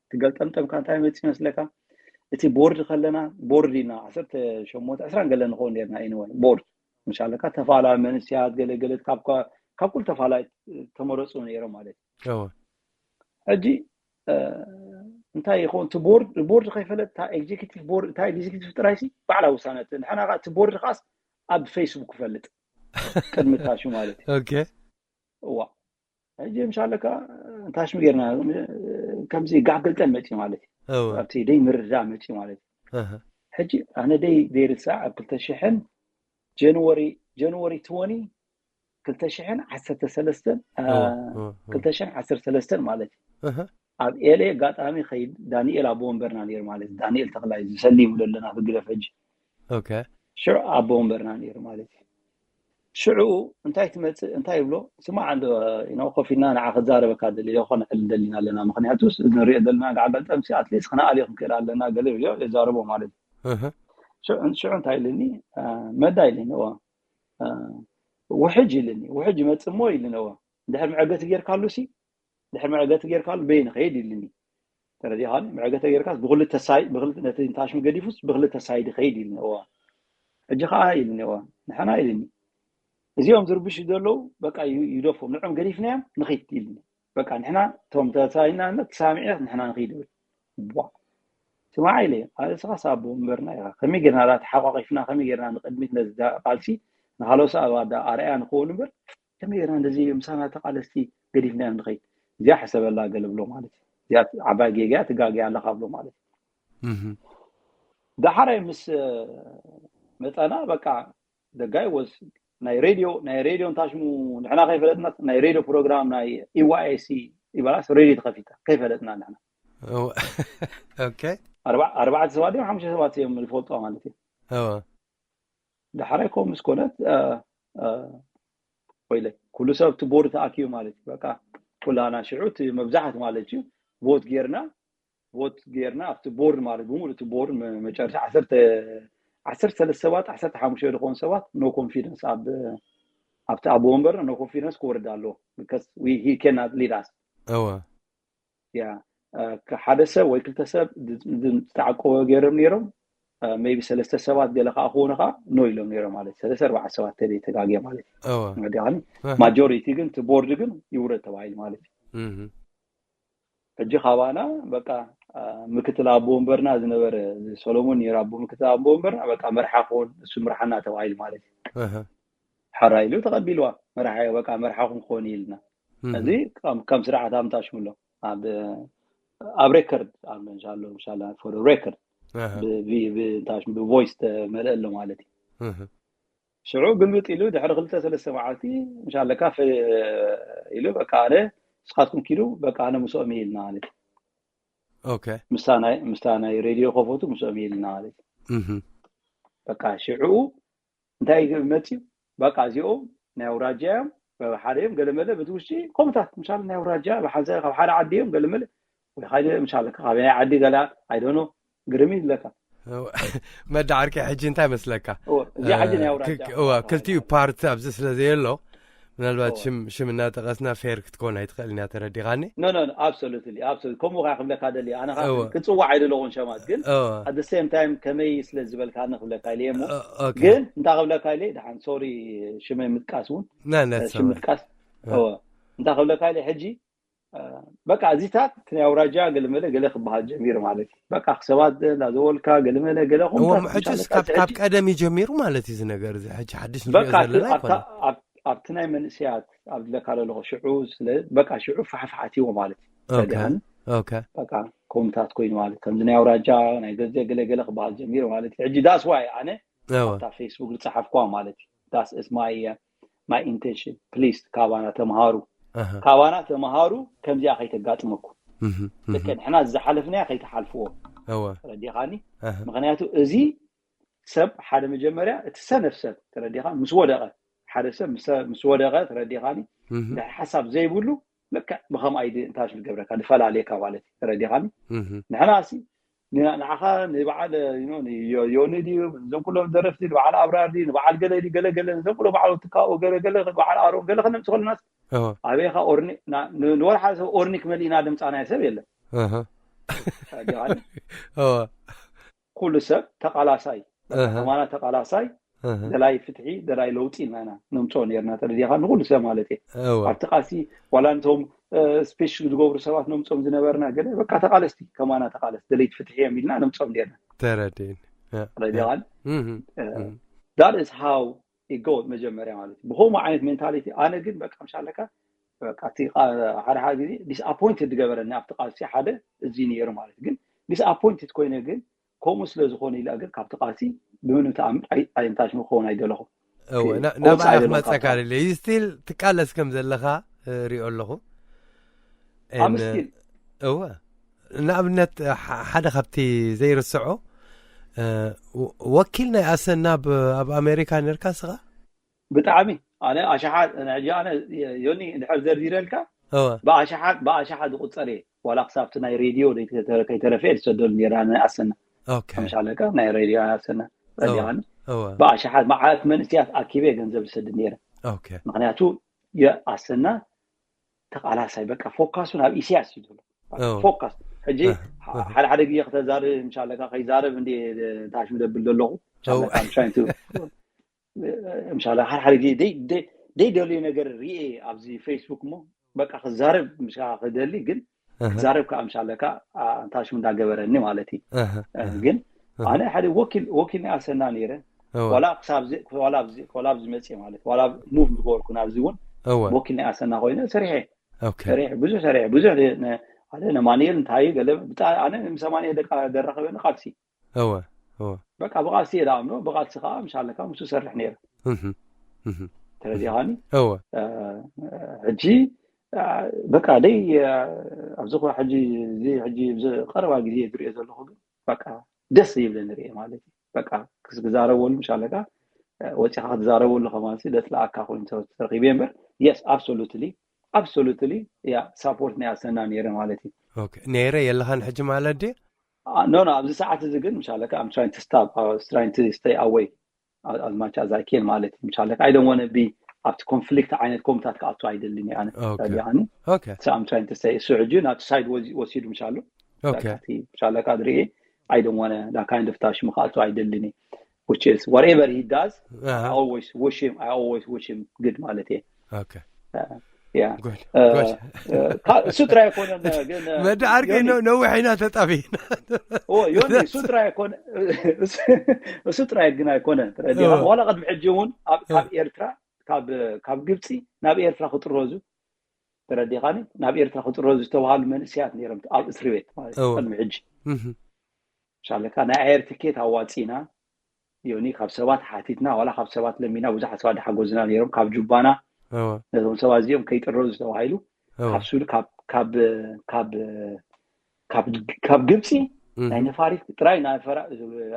እቲ ጋል ጠምጠምካ እንታይ መፂ መስለካ እቲ ቦርድ ከለና ቦርድ ኢና ዓሰርተ ሸሞንተ ዕስራን ገለ ንኸውን ነርና ኤኒወይ ቦርድ ምሻለካ ተፋላ መንስያት ገለገለ ካብ ኳ- ካብ ኩሉ ተፋላይ ተመረፁ ነይሮም ማለት እዩ እወ ሕጂ እ፣ እንታይ ይኸውን እቲ ቦርድ ቦርድ ከይፈለጥ እታ ኤግዜኪቲቭ ቦርድ እታ ኤግዜኪቲቭ ጥራይሲ ባዕላ ውሳነ ንሕና ከዓ እቲ ቦርድ ከዓስ ኣብ ፌስቡክ ክፈልጥ ቅድሚ ታሹ ማለት እዩ ኦኬ እዋ ሕጂ ምሻለካ ታሽሚ ጌርና ከምዚ ጋብ ገልጠም መፂ ማለት እዩ እወ ኣብቲ ደይ ምርዳእ መፂ ማለት እዩ ኣሃ ሕጂ ኣነ ደይ ዘይርሳዕ ኣብ ክልተ ሽሕን ጀንወሪ ጀንወሪ ትወኒ ክልተ ሽሕን ዓሰርተ ሰለስተን አ፣ እወ እወ እወ ክልተ ሽሕን ዓሰርተ ሰለስተን ማለት እዩ ኣሃ ኣብ ኤሌ ኣጋጣሚ ከይድ ዳንኤል ኣቦ ወንበርና ነይሩ ማለት እዩ። ዳንኤል ተኽላይ ዝሰሊ ይብሎ ኣለና ብግደፍ ሕጂ ኦኬ ሽዑ ኣቦ ወንበርና ነይሩ ማለት እዩ። ሽዑ እንታይ ትመፅእ እንታይ ይብሎ ስማዕ እንዶ you know፣ ኮፍ ኢልና ንዓ ክዛረበካ ደሊ ዶ ከነዕል ደሊና ኣለና ምክንያቱ ንሪኦ ዘለና ጋዕጋል ጠምሲ ኣትሊስት ክነኣልዮ ክንክእል ኣለና ገለ ይብሎ የዛርቦ ማለት እዩ። እህ ሽዑ ሽዑ እንታይ ኢልኒ አ፣ መዳ ኢልኒ እዋ አ፣ ውሕጅ ኢልኒ ውሕጅ ይመፅእ እሞ ኢልኒ እዋ ድሕር መዕገቲ ጌርካሉ ሲ ድሕር መዕገቲ ጌርካሉ በይ ንኸይድ ኢልኒ ተረዲኻኒ? መዕገተ ጌርካስ ብክልተ ሳይ ብክልተ ነቲ ታሽሙ ገዲፉስ ብክልተ ሳይድ ኸይድ ኢልኒ። እዋ ሕጂ ኸዓ ኢልኒ፣ እዋ ንሕና ኢልኒ እዚኦም ዝርብሹ ዘለዉ በቃ ዩ- ይደፎም፣ ንዕም ገዲፍናዮም ንኺድ ኢልኒ። በቃ ንሕና እቶም ተሳይና ተሳሚዐ ንሕና ንኺድ ይብል። ቧ ስማዕ ኢለ፣ ኣነ ንስኻስ ኣቦ እምበርና ኢኻ፣ ከመይ ጌርና ዳ ተሓቋቒፍና ከመይ ጌርና ንቕድሚት ነዚ ዳ- ቃልሲ ንኻልኦት ኣርኣያ ንኸውን እምበር ከመይ ጌርና እንደዚ ምሳና ተቃለስቲ ገዲፍናዮም ንኸይድ? እዚኣ ሕሰበላ ገለ ብሎ ማለት እዩ። እዚኣ ዓባይ ጌጋ ትጋገያ ኣለኻ ብሎ ማለት እዩ። ዳሓራይ ምስ መፀና በቃ ደጋይ ወስ ናይ ሬድዮ ናይ ሬድዮ እንታሽሙ ንሕና ከይፈለጥና ናይ ሬድዮ ፕሮግራም ናይ ኢዋይሲ ይበላስ ሬድዮ ተኸፊታ ከይፈለጥና ንሕና ኦኬ ኣርባዕተ ሰባት እዮም ሓሙሽተ ሰባት እዮም ዝፈልጦ ማለት እዩ። ዳሓራይ ከምኡ ምስ ኮነት ወይለ ኩሉ ሰብ እቲ ቦርድ ተኣኪቡ ማለት እዩ። በቃ ኩላና ሽዑ እቲ መብዛሕት ማለት እዩ ቮት ጌርና ቮት ጌርና ኣብቲ ቦርድ ማለት ብምሉእ እቲ ቦርድ መ- መጨረሻ ዓሰርተ ዓሰርተ ሰለስተ ሰባት ዓሰርተ ሓሙሽተ ዝኾኑ ሰባት no confidence ኣብ ኣብቲ ኣቦ ወንበርና no confidence ክወርድ ኣለዎ because he cannot lead us እወ ያ ሓደ ሰብ ወይ ክልተ ሰብ ዝተዓቆበ ገይሮም ነይሮም maybe ሰለስተ ሰባት ገለ ከዓ ክኾኑ ከዓ no ኢሎም ነይሮም ማለት ሰለስተ ኣርባዕተ ሰባት ተደ ተጋግየ ማለት እዩ እወ እንግዲህ majority ግን እቲ ቦርድ ግን ይውረድ ተባሂሉ ማለት እዩ። ሕጂ ካባና በቃ ምክትል ኣቦ ወንበርና ዝነበረ ሰሎሞን ነይሩ ኣቦ ምክትል ኣቦ ወንበርና በቃ መርሓ ክኾን እሱ ምርሓና ተባሂሉ ማለት እዩ። ሕራ ኢሉ ተቐቢልዋ መርሓ በቃ መርሓኹም ክኾን ኢልና እዚ ከም ስርዓት ኣምታሽምሎ ኣብ ኣብ ሬከርድ ኣብ እንሻሎ እንሻላ for record ብታሽ ብቮይስ ተመልአ ኣሎ ማለት እዩ። ሽዑ ግልብጥ ኢሉ ድሕሪ ክልተ ሰለስተ መዓልቲ እንሻለካ ኢሉ በቃ ኣነ ንስኻትኩም ኪዱ በቃ ኣነ ምስኦም እየ ኢልና ማለት እዩ። ኦኬ ምስታ ናይ ምስታ ናይ ሬድዮ ከፈቱ ምስኦም እየ ኢልና ማለት እዩ። በቃ ሽዑ እንታይ መፅዩ በቃ እዚኦም ናይ ኣውራጃ እዮም ሓደ እዮም ገለመለ በቲ ውሽጢ ከምታት ምሻለ ናይ ኣውራጃ ብሓንሳ ካብ ሓደ ዓዲ እዮም ገለመለ ወይ ሓደ ምሻለ ካበይ ናይ ዓዲ ገላ ኣይደኖ ግርም ይብለካ። መዳዓርቂ ሕጂ እንታይ መስለካ እዚኣ ሕጂ ናይ ኣውራጃ እዋ ክልቲኡ ፓርቲ ኣብዚ ስለ ዘየሎ ምናልባት ሽም ሽም እናጠቐስና ፌር ክትኮን ኣይትኽእል ኢና ተረዲኻኒ no no absolutely absolutely ከምኡ ከኣ ክብለካ ደሊ ኣነ ከዓ እወ። ክፅዋዕ ኣይደለኹን ሸማት ግን እወ at the same time ከመይ ስለ ዝበልካ ንክብለካ ኢለ እሞ ኦኬ ግን እንታይ ክብለካ ኢለ ደሓን ሶሪ ሽመይ ምጥቃስ እውን ናነት ሽም ምጥቃስ እወ እንታይ ክብለካ ኢለ ሕጂ በቃ እዚታት ናይ ኣውራጃ ገለመለ ገለ ክበሃል ጀሚሩ ማለት እዩ። በቃ ሰባት እናዘወልካ ገለመለ ገለ እዎም ሕጅስ ካብ ካብ ቀደም እዩ ጀሚሩ ማለት እዩ እዚ ነገር እዚ ሕጂ ሓድሽ ንሪኦ በቃ ዘለና ኣብታ- ይኮነ ኣብ- ኣብቲ ናይ መንእሰያት ኣብ ዝለካ ዘለኹ ሽዑ ስለ በቃ ሽዑ ፋሕፋሕቲዎ ማለት እዩ። ኦኬ ሰዲሃን ኦኬ በቃ ከምታት ኮይኑ ማለት ከምዚ ናይ ኣውራጃ ናይ ገዜ ገለገለ ክበሃል ጀሚሩ ማለት እዩ። ሕጂ that's why ኣነ እወ ኣብታ ፌስቡክ ዝፀሓፍኳ ማለት እዩ that's is my my intention please ካባና ተምሃሩ ኣሃ ካባና ተምሃሩ ከምዚኣ ከይተጋጥመኩም እህ እህ ልክዕ ንሕና ዝሓለፍናያ ከይተሓልፍዎ እወ ተረዲኻኒ ኣሃ ምክንያቱ እዚ ሰብ ሓደ መጀመርያ እቲ ሰነፍ ሰብ ተረዲኻ ምስ ወደቐ ሓደ ሰብ ምስ- ምስ ወደቐ ተረዲኻኒ እህ ድሕሪ ሓሳብ ዘይብሉ ልክዕ ብከምኣ ኢዩ እንታይ ዝገብረካ ዝፈላለየካ ማለት እዩ ተረዲኻኒ እህ ንሕና ሲ ንና- ንዓኻ ንበዓል you know፣ ንዮ- ዮኒ ድዩ እዞም ኩሎም ደረፍቲ ንበዓል ኣብራር ድዩ ንበዓል ገለ ድዩ ገለ ገለ እዞም ኩሎም በዓል ትካኡ ገለ ገለ በዓል ኣሮም ገለ ከነምፅ ከለና እወ ኣበይኻ ኦርኒ ና- ን- ንወርሓ ሰብ ኦርኒክ መሊእና ድምፃናዮ ሰብ የለን ኣሃ ተረዲኻኒ እወ ኩሉ ሰብ ተቃላሳይ እህ ከማና ተቃላሳይ እህ ደላይ ፍትሒ ደላይ ለውጢ ኢልና ኢና ነምፅኦ ነርና ተረዲኻ ንኩሉ ሰብ ማለት እዩ እወ ኣብቲ ቃልሲ ዋላ ነቶም ስፒች ዝገብሩ ሰባት ነምፅኦም ዝነበርና ገለ በቃ ተቃለስቲ ከማና ተቃለስ ደለይቲ ፍትሒ እዮም ኢልና ነምፅኦም ነርና ተረዲእኒ ረዲኻን እህ that is how it goes መጀመርያ ማለት እዩ ብከምኡ ዓይነት ሜንታሊቲ ኣነ ግን በቃ ምሻለካ በቃ እቲ ቃ- ሓደ ሓደ ግዜ ዲስኣፖይንትድ ዝገበረኒ ኣብቲ ቃልሲ ሓደ እዚ ነይሩ ማለት እዩ። ግን ዲስኣፖይንትድ ኮይነ ግን ከምኡ ስለ ዝኾነ ኢለ ግን ካብቲ ቃልሲ ብምንም ተኣምር ኣይ- ኣይንታሽ ክኸውን ኣይደለኹ እወ እ፣ ና- ክወፅእ ናብኣ ኢኻ ኣይደለኹ ክመፀካ ካብታ ደለ ዩ ስቲል ትቃለስ ከም ዘለኻ እ፣ ሪኦ ኣለኹ I'm And, still እወ ንኣብነት እ፣ ሓ- ሓደ ካብቲ ዘይርስዖ እ፣ ወ- ወኪል ናይ ኣሰና ብ- ኣብ ኣሜሪካ ነርካ ስኻ ብጣዕሚ ኣነ ኣሽሓት ሕጂ ኣነ ዮኒ እንድሕር ዘርዚረልካ እወ ብኣሽሓት ብኣሽሓት ዝቁፀር እየ ዋላ ክሳብቲ ናይ ሬድዮ ከይተረፈ እየ ዝሰደሉ ነራ ናይ ኣሰና ኦኬ ከምሻለካ ናይ ሬድዮ ኣሰና ረዲኻኒ እወ ብኣሽሓት መዓት መንእስያት ኣኪበ ገንዘብ ዝሰድድ ነረ ኦኬ ምክንያቱ የኣሰና ተቃላሳይ በቃ ፎካሱ ናብ ኢሳያስ እዩ ዘሎ እወ ፎካስ ሕጂ ሓደ ሓደ ግዜ ክተዛርብ ምሻለካ ከይዛረብ እንዲ ታሽሙ ደብል ዘለኹ ምሻለካ ሓደ ሓደ ግዜ ደይደልዩ ነገር ርኤ ኣብዚ ፌስቡክ እሞ በቃ ክዛረብ ምሻ ክደሊ ግን ክዛረብ ከዓ ምሻለካ ታሽሙ እንዳገበረኒ ማለት እዩ። ግን ኣነ ሓደ ወኪል ወኪል ናይ ኣሰና ነይረ ዋላ ክሳብ ኣብዚ መፅእ ማለት ዋላ ሙቭ ዝገበርኩ ናብዚ እውን ወኪል ናይ ኣሰና ኮይነ ሰሪሐ ሰሪሐ ብዙሕ ሰሪሐ ብዙሕ ሓደ ነማንኤል እንታይ ገለ ኣነ ምስ ኣማንኤል ደቃ ደራኸበኒ ቃልሲ እወ በቃ ብቃልሲ እየ ዳኣምኖ ብቃልሲ ከዓ ምሻለካ ምስ ሰርሕ ነይረ ተረዲኻኒ ሕጂ በቃ ደይ ኣብዚ ሕጂ እዚ ሕጂ ቀረባ ግዜ ዝሪኦ ዘለኹ ግን በቃ ደስ ይብለኒ ርኤ ማለት እዩ በቃ ክዛረበሉ ምሻለካ ወፂኻ ክትዛረበሉ ከማን ደስ ለኣካ ኮይኑ ተረኪበ እምበር yes absolutely absolutely ያ ሳፖርት ናይ ኣሰና ነይረ ማለት እዩ ነይረ የለኻን ሕጂ ማለት ድየ no no ኣብዚ ሰዓት እዚ ግን ምሻለካ I'm trying to stop trying to stay away as much as I can ማለት እዩ ምሻለካ I don't want to be ኣብቲ ኮንፍሊክት ዓይነት ኮምታት ክኣቱ ኣይደልን ኣነ I'm trying to stay እሱ ሕጂ ናብቲ ሳይድ ወሲዱ ምሻሉ ምሻለካ ድርኤ I don't want to kind of ታሽሙ ክኣቱ ኣይደልን which is whatever he does I always wish him I always wish him good ማለት እየ እሱ ጥራይ ኣይኮነን ግን መዳ ዓርከይ ነዊሕ ኢና ተጣቢና ዮኒ እሱ ጥራይ ኣይኮነ እሱ ጥራይ ግን ኣይኮነ ተረዲኻ ዋላ ቅድሚ ሕጂ እውን ካብ ኤርትራ ካብ ግብፂ ናብ ኤርትራ ክጥረዙ ተረዲኻኒ ናብ ኤርትራ ክጥረዙ ዝተባሃሉ መንእሰያት ነይሮም ኣብ እስሪ ቤት ማለት ቅድሚ ሕጂ ሻለካ ናይ ኣየር ትኬት ኣዋፂና ዮኒ ካብ ሰባት ሓቲትና ዋላ ካብ ሰባት ለሚና ብዙሓት ሰባት ሓጎዝና ነይሮም ካብ ጁባና ነዞም ሰባት እዚኦም ከይጥረዙ ተባሂሉ ካብ ሱሉ ካብ ካብ ግብፂ ናይ ነፋሪት ጥራይ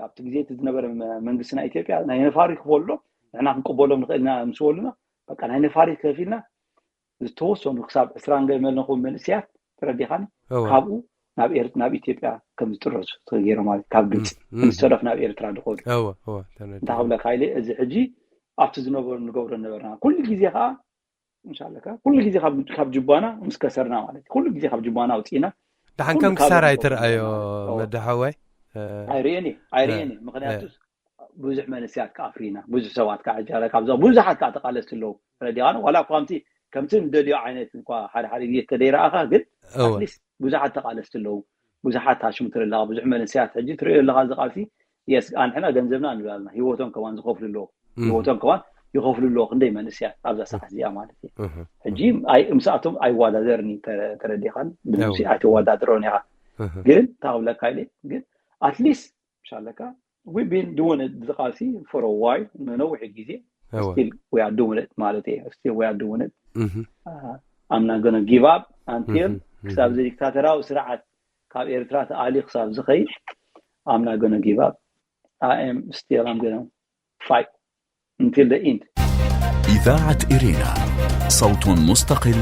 ኣብቲ ግዜ ዝነበረ መንግስቲ ናይ ኢትዮጵያ ናይ ነፋሪት ክበሎ ንሕና ክንቅበሎም ንኽእል ኢና ምስ በሉና በቃ ናይ ነፋሪት ከፊልና ዝተወሰኑ ክሳብ ዕስራን ገመል ንኹን መንእስያት ተረዲኻኒ ካብኡ ናብ ኤር ናብ ኢትዮጵያ ከም ዝጥረዙ ተገይሩ ማለት ካብ ግብፂ እንሰለፍ ናብ ኤርትራ ዝኸዱ እንታይ ክብለካ ኢለ እዚ ሕጂ ኣብቲ ዝነበሩ ንገብሮ ነበርና ኩሉ ግዜ ከዓ እንሻለካ ኩሉ ግዜ ካብ ጅባና ምስ ከሰርና ማለት ኩሉ ግዜ ካብ ጅባና ኣውፅእና ድሓን ከም ክሳራ ኣይትርኣዮ መዳሓወይ ኣይርእየን ኣይርእየን ምክንያቱ ብዙሕ መንስያት ከዓ ኣፍሪና ብዙሕ ሰባት ከዓ ሕጂ ኣለ ካብዛ ብዙሓት ከዓ ተቃለስቲ ኣለዉ ረዲኻን ዋላ እኳ ከምቲ ከምቲ ንደልዮ ዓይነት እንኳ ሓደ ሓደ ግዜ ተደይረኣኻ ግን ኣትሊስት ብዙሓት ተቃለስቲ ኣለዉ ብዙሓት ታሽሙ ትርኢ ኣለኻ ብዙሕ መንስያት ሕጂ ትሪኦ ኣለኻ እዚ ቃልሲ የስ ኣንሕና ገንዘብና ንብላልና ህይወቶም ከማን ዝኸፍሉ ኣለዉ ህይወቶም ከማን ይኸፍሉ ኣለዉ ክንደይ መንስያት ኣብዛ ሰዓት እዚኣ ማለት እዩ ሕጂ ምስኣቶም ኣይዋዳደርን ተረዲኻን ብዚ ኣይተዋዳድሮን ኢኻ ግን ታብለካ ኢለ ግን ኣትሊስት ምሻለካ we been doing it ዝቃልሲ for a while ንነዊሕ ግዜ still we are doing it ማለት እየ still we are doing it I'm not gonna give up until ክሳብ እዚ ዲክታተራዊ ስርዓት ካብ ኤርትራ ተኣሊ ክሳብ ዝኸይድ I'm not gonna give up I am still I'm gonna fight until the end إذاعة إرينا صوت مستقل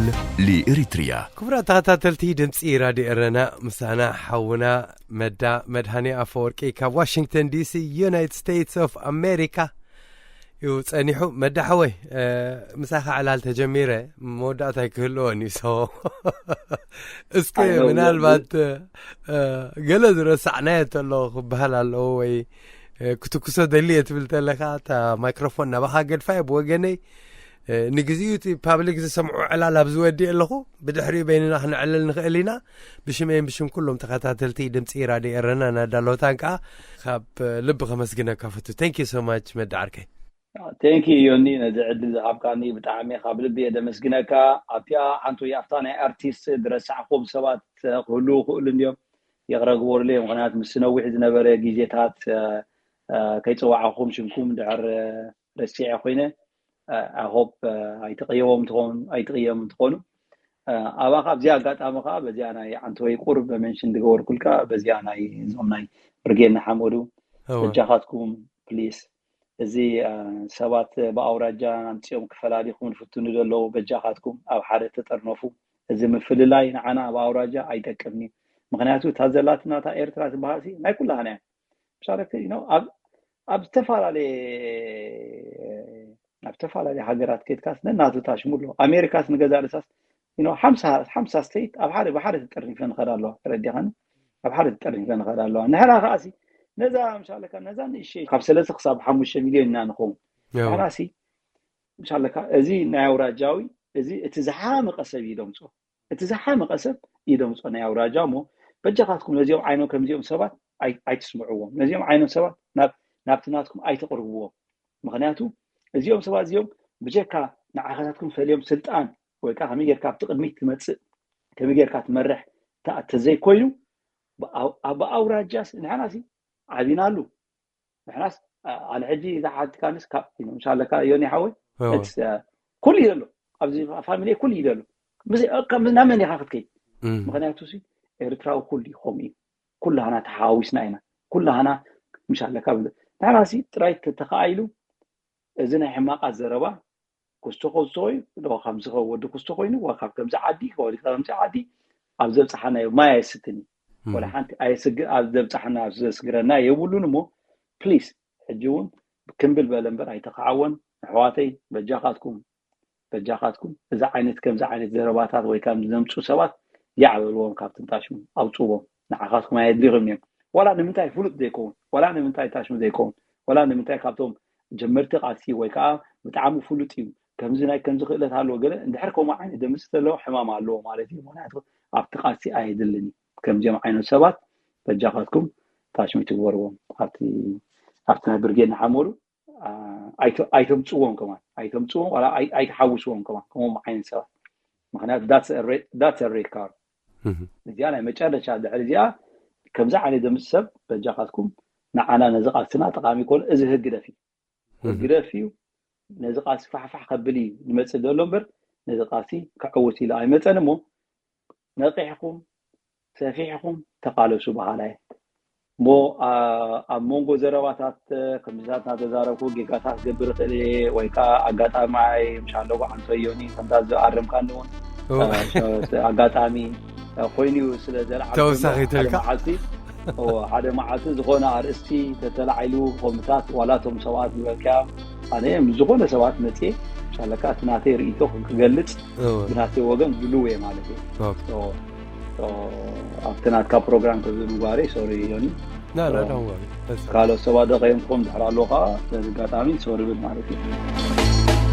لإريتريا ክቡራት ተኸታተልቲ ድምፂ ራድዮ ኤረና ምሳና ሓውና መዳ መድሃኒ ኣፈወርቂ ካብ ዋሽንግተን ዲሲ ዩናይትድ ስቴትስ ኦፍ ኣሜሪካ እዩ ጸኒሑ መዳ ሓወይ ምሳኻ ዕላል ተጀሚረ መወዳእታ ኣይክህልዎን እዩ so እስከ ምናልባት ገለ ዝረሳዕናዮ ተሎ ክበሃል ኣለዎ ወይ ክትኩሶ ደልየ ትብል ተለካ እታ ማይክሮፎን ናባኻ ገድፋ እየ ብወገነይ ንግዚኡ እቲ ፓብሊክ ዝሰምዑ ዕላል ኣብ ዝወዲእ ኣለኹ ብድሕሪኡ በይንና ክነዕልል ንኽእል ኢና ብሽመይን ብሽም ኩሎም ተኸታተልቲ ድምፂ ራድዮ ኤረና ናዳሎታን ከዓ ካብ ልቢ ከመስግነካ ፈቱ thank you so much መዳዓርከይ thank you ዮኒ ነዚ ዕድል ዝሃብካኒ ብጣዕሚ ካብ ልቢ እየ ደመስግነካ ኣብቲኣ ሓንቲ ኣብታ ናይ ኣርቲስት ዝረሳዕኹም ሰባት ክህልዉ ክእሉ እንድዮም ይቕረ ግበሩለይ ምክንያት ምስ ነዊሕ ዝነበረ ግዜታት ከይፀዋዕኹም ሽምኩም ድሕር ረሲዐ ኮይነ I hope ኣይትቕየዎም ትኾኑ ኣይትቕየም እንትኾኑ ኣባኻ ኣብዚ ኣጋጣሚ ከዓ በዚኣ ናይ ዓንተወይ ቁርብ መንሽን ዝገበርኩልካ በዚኣ ናይ እዞም ናይ ብርጌድ ንሓመዱ በጃኻትኩም ፕሊስ እዚ ሰባት ብኣውራጃ ኣምፅኦም ክፈላሊኹም ዝፍትኑ ዘለዉ በጃኻትኩም ኣብ ሓደ ተጠርነፉ እዚ ምፍልላይ ንዓና ኣብ ኣውራጃ ኣይጠቅምን እዩ ምክንያቱ እታ ዘላትና እታ ኤርትራ ትበሃል ናይ ኩላህና እያ ምሻለክ ኣብ ዝተፈላለየ ኣብ ዝተፈላለየ ሃገራት ከድካስ ነናቱ ታሽሙ ኣሎ ኣሜሪካስ ንገዛ ርሳስ ሓምሳ ስቴት ኣብ ሓደ ብሓደ ተጠርኒፈ ንኸዳ ኣለዋ ተረዲኻኒ ኣብ ሓደ ትጠርኒፈ ንኸዳ ኣለዋ። ንሕና ከዓሲ ነዛ ምሻለካ ነዛ ንእሸይ ካብ ሰለስተ ክሳብ ሓሙሽተ ሚልዮን ኢና ንኸውን። ንሕናሲ ምሻለካ እዚ ናይ ኣውራጃዊ እዚ እቲ ዝሓመቐ ሰብ እዩ ደምፅኦ። እቲ ዝሓመቐ ሰብ እዩ ደምፅኦ ናይ ኣውራጃ እሞ በጃኻትኩም ነዚኦም ዓይኖም ከምዚኦም ሰባት ኣይትስምዕዎም። ነዚኦም ዓይኖም ሰባት ናብቲ ናትኩም ኣይተቕርብዎም። ምክንያቱ እዚኦም ሰባት እዚኦም ብጀካ ንዓኻታትኩም ፈልዮም ስልጣን ወይ ከዓ ከመይ ጌርካ ኣብቲ ቅድሚት ትመፅእ ከመይ ጌርካ ትመርሕ ተዘይኮይኑ ብኣውራጃስ ንሕናሲ ዓቢናሉ። ንሕናስ ኣነ ሕጂ እዛ ሓትካንስ ካብ ምሻለካ ዮኒ ሓወይ ኩሉ እዩ ዘሎ ኣብዚ ፋሚሊ ኩሉ እዩ ዘሎ። ናብ መን ኢኻ ክትከይ? ምክንያቱ ኤርትራዊ ኩሉ እዩ ከምኡ እዩ። ኩላህና ተሓዋዊስና ኢና። ኩላህና ምሻለካ ንሕናሲ ጥራይ ተተኻኢሉ እዚ ናይ ሕማቃት ዘረባ ኩስቶ ከውስቶ ኮይኑ ዶ ካብዚ ወዲ ኩስቶ ኮይኑ ዋ ካብ ከምዚ ዓዲ ወዲ ከምዚ ዓዲ ኣብ ዘብፅሓናዮ ማይ ኣይስትን እዩ። ወላ ሓንቲ ኣየስግ ኣብ ዘብፅሓና ዘስግረና የብሉን እሞ ፕሊስ ሕጂ እውን ክንብል በለ እምበር ኣይተኸዓወን። ኣሕዋተይ በጃኻትኩም በጃኻትኩም እዚ ዓይነት ከምዚ ዓይነት ዘረባታት ወይ ከም ዘምፁ ሰባት ያዕበልዎም ካብ ትንታሽሙ ኣውፅዎም። ንዓኻትኩም ኣየድሊኹም እዮም። ዋላ ንምንታይ ፍሉጥ ዘይከውን ዋላ ንምንታይ ታሽሙ ዘይከውን ዋላ ንምንታይ ካብቶም ጀመርቲ ቃልሲ ወይ ከዓ ብጣዕሚ ፍሉጥ እዩ ከምዚ ናይ ከምዚ ክእለት ኣለዎ ገለ እንድሕር ከምኡ ዓይነት ደምፅ ዘለዎ ሕማም ኣለዎ ማለት እዩ። ምክንያቱ ኣብቲ ቃልሲ ኣየድልን እዩ። ከምዚኦም ዓይነት ሰባት በጃኻትኩም ታሽሙ ትግበርዎም። ኣብቲ ናይ ብርጌድ ንሓመዱ ኣይተምፅዎም ከማን ኣይተምፅዎም ዋላ ኣይትሓውስዎም ከማን ከምኦም ዓይነት ሰባት። ምክንያቱ that's a red card። እዚኣ ናይ መጨረሻ ድሕሪ እዚኣ ከምዚ ዓይነት ደምፅ ሰብ በጃኻትኩም ንዓና ነዚ ቃልስና ጠቃሚ ይኮኑ። እዚ ህግደፍ እዩ ህግደፍ እዩ ነዚ ቃልሲ ፋሕፋሕ ከብል እዩ ዝመፅእ ዘሎ እምበር ነዚ ቃልሲ ክዕውት ኢሉ ኣይመፀን እሞ ነቂሕኩም ሰፊሕኩም ተቃለሱ በሃላይ እሞ ኣብ መንጎ ዘረባታት ከምዚታት እናተዛረብኩ ጌጋታት ክገብር ይኽእል እየ ወይ ከዓ ኣጋጣሚ ዓይ ምሻለጉ ዓንቶ ዮኒ ከምታ ዝኣረምካኒ እውን ኣጋጣሚ ኮይኑ እዩ ስለ ዘልዓልኩ ተወሳኺ ተልካ መዓልቲ ሓደ መዓልቲ ዝኾነ ኣርእስቲ ተተላዒሉ ከምታት ዋላ እቶም ሰባት ዝበልካዮም ኣነ ምስ ዝኾነ ሰባት መፅየ ምሻለካ እቲ ናተይ ርእይቶ ክገልፅ ብናተይ ወገን ድልው እየ ማለት እዩ። ኣብቲ ናትካ ፕሮግራም ከዚ ምግባረይ ሶሪ ዮኒ ካልኦት ሰባት ደቀዮም ክኾኑ ድሕር ኣለዎ ከዓ በዚ ኣጋጣሚ ሶሪ ብል ማለት እዩ።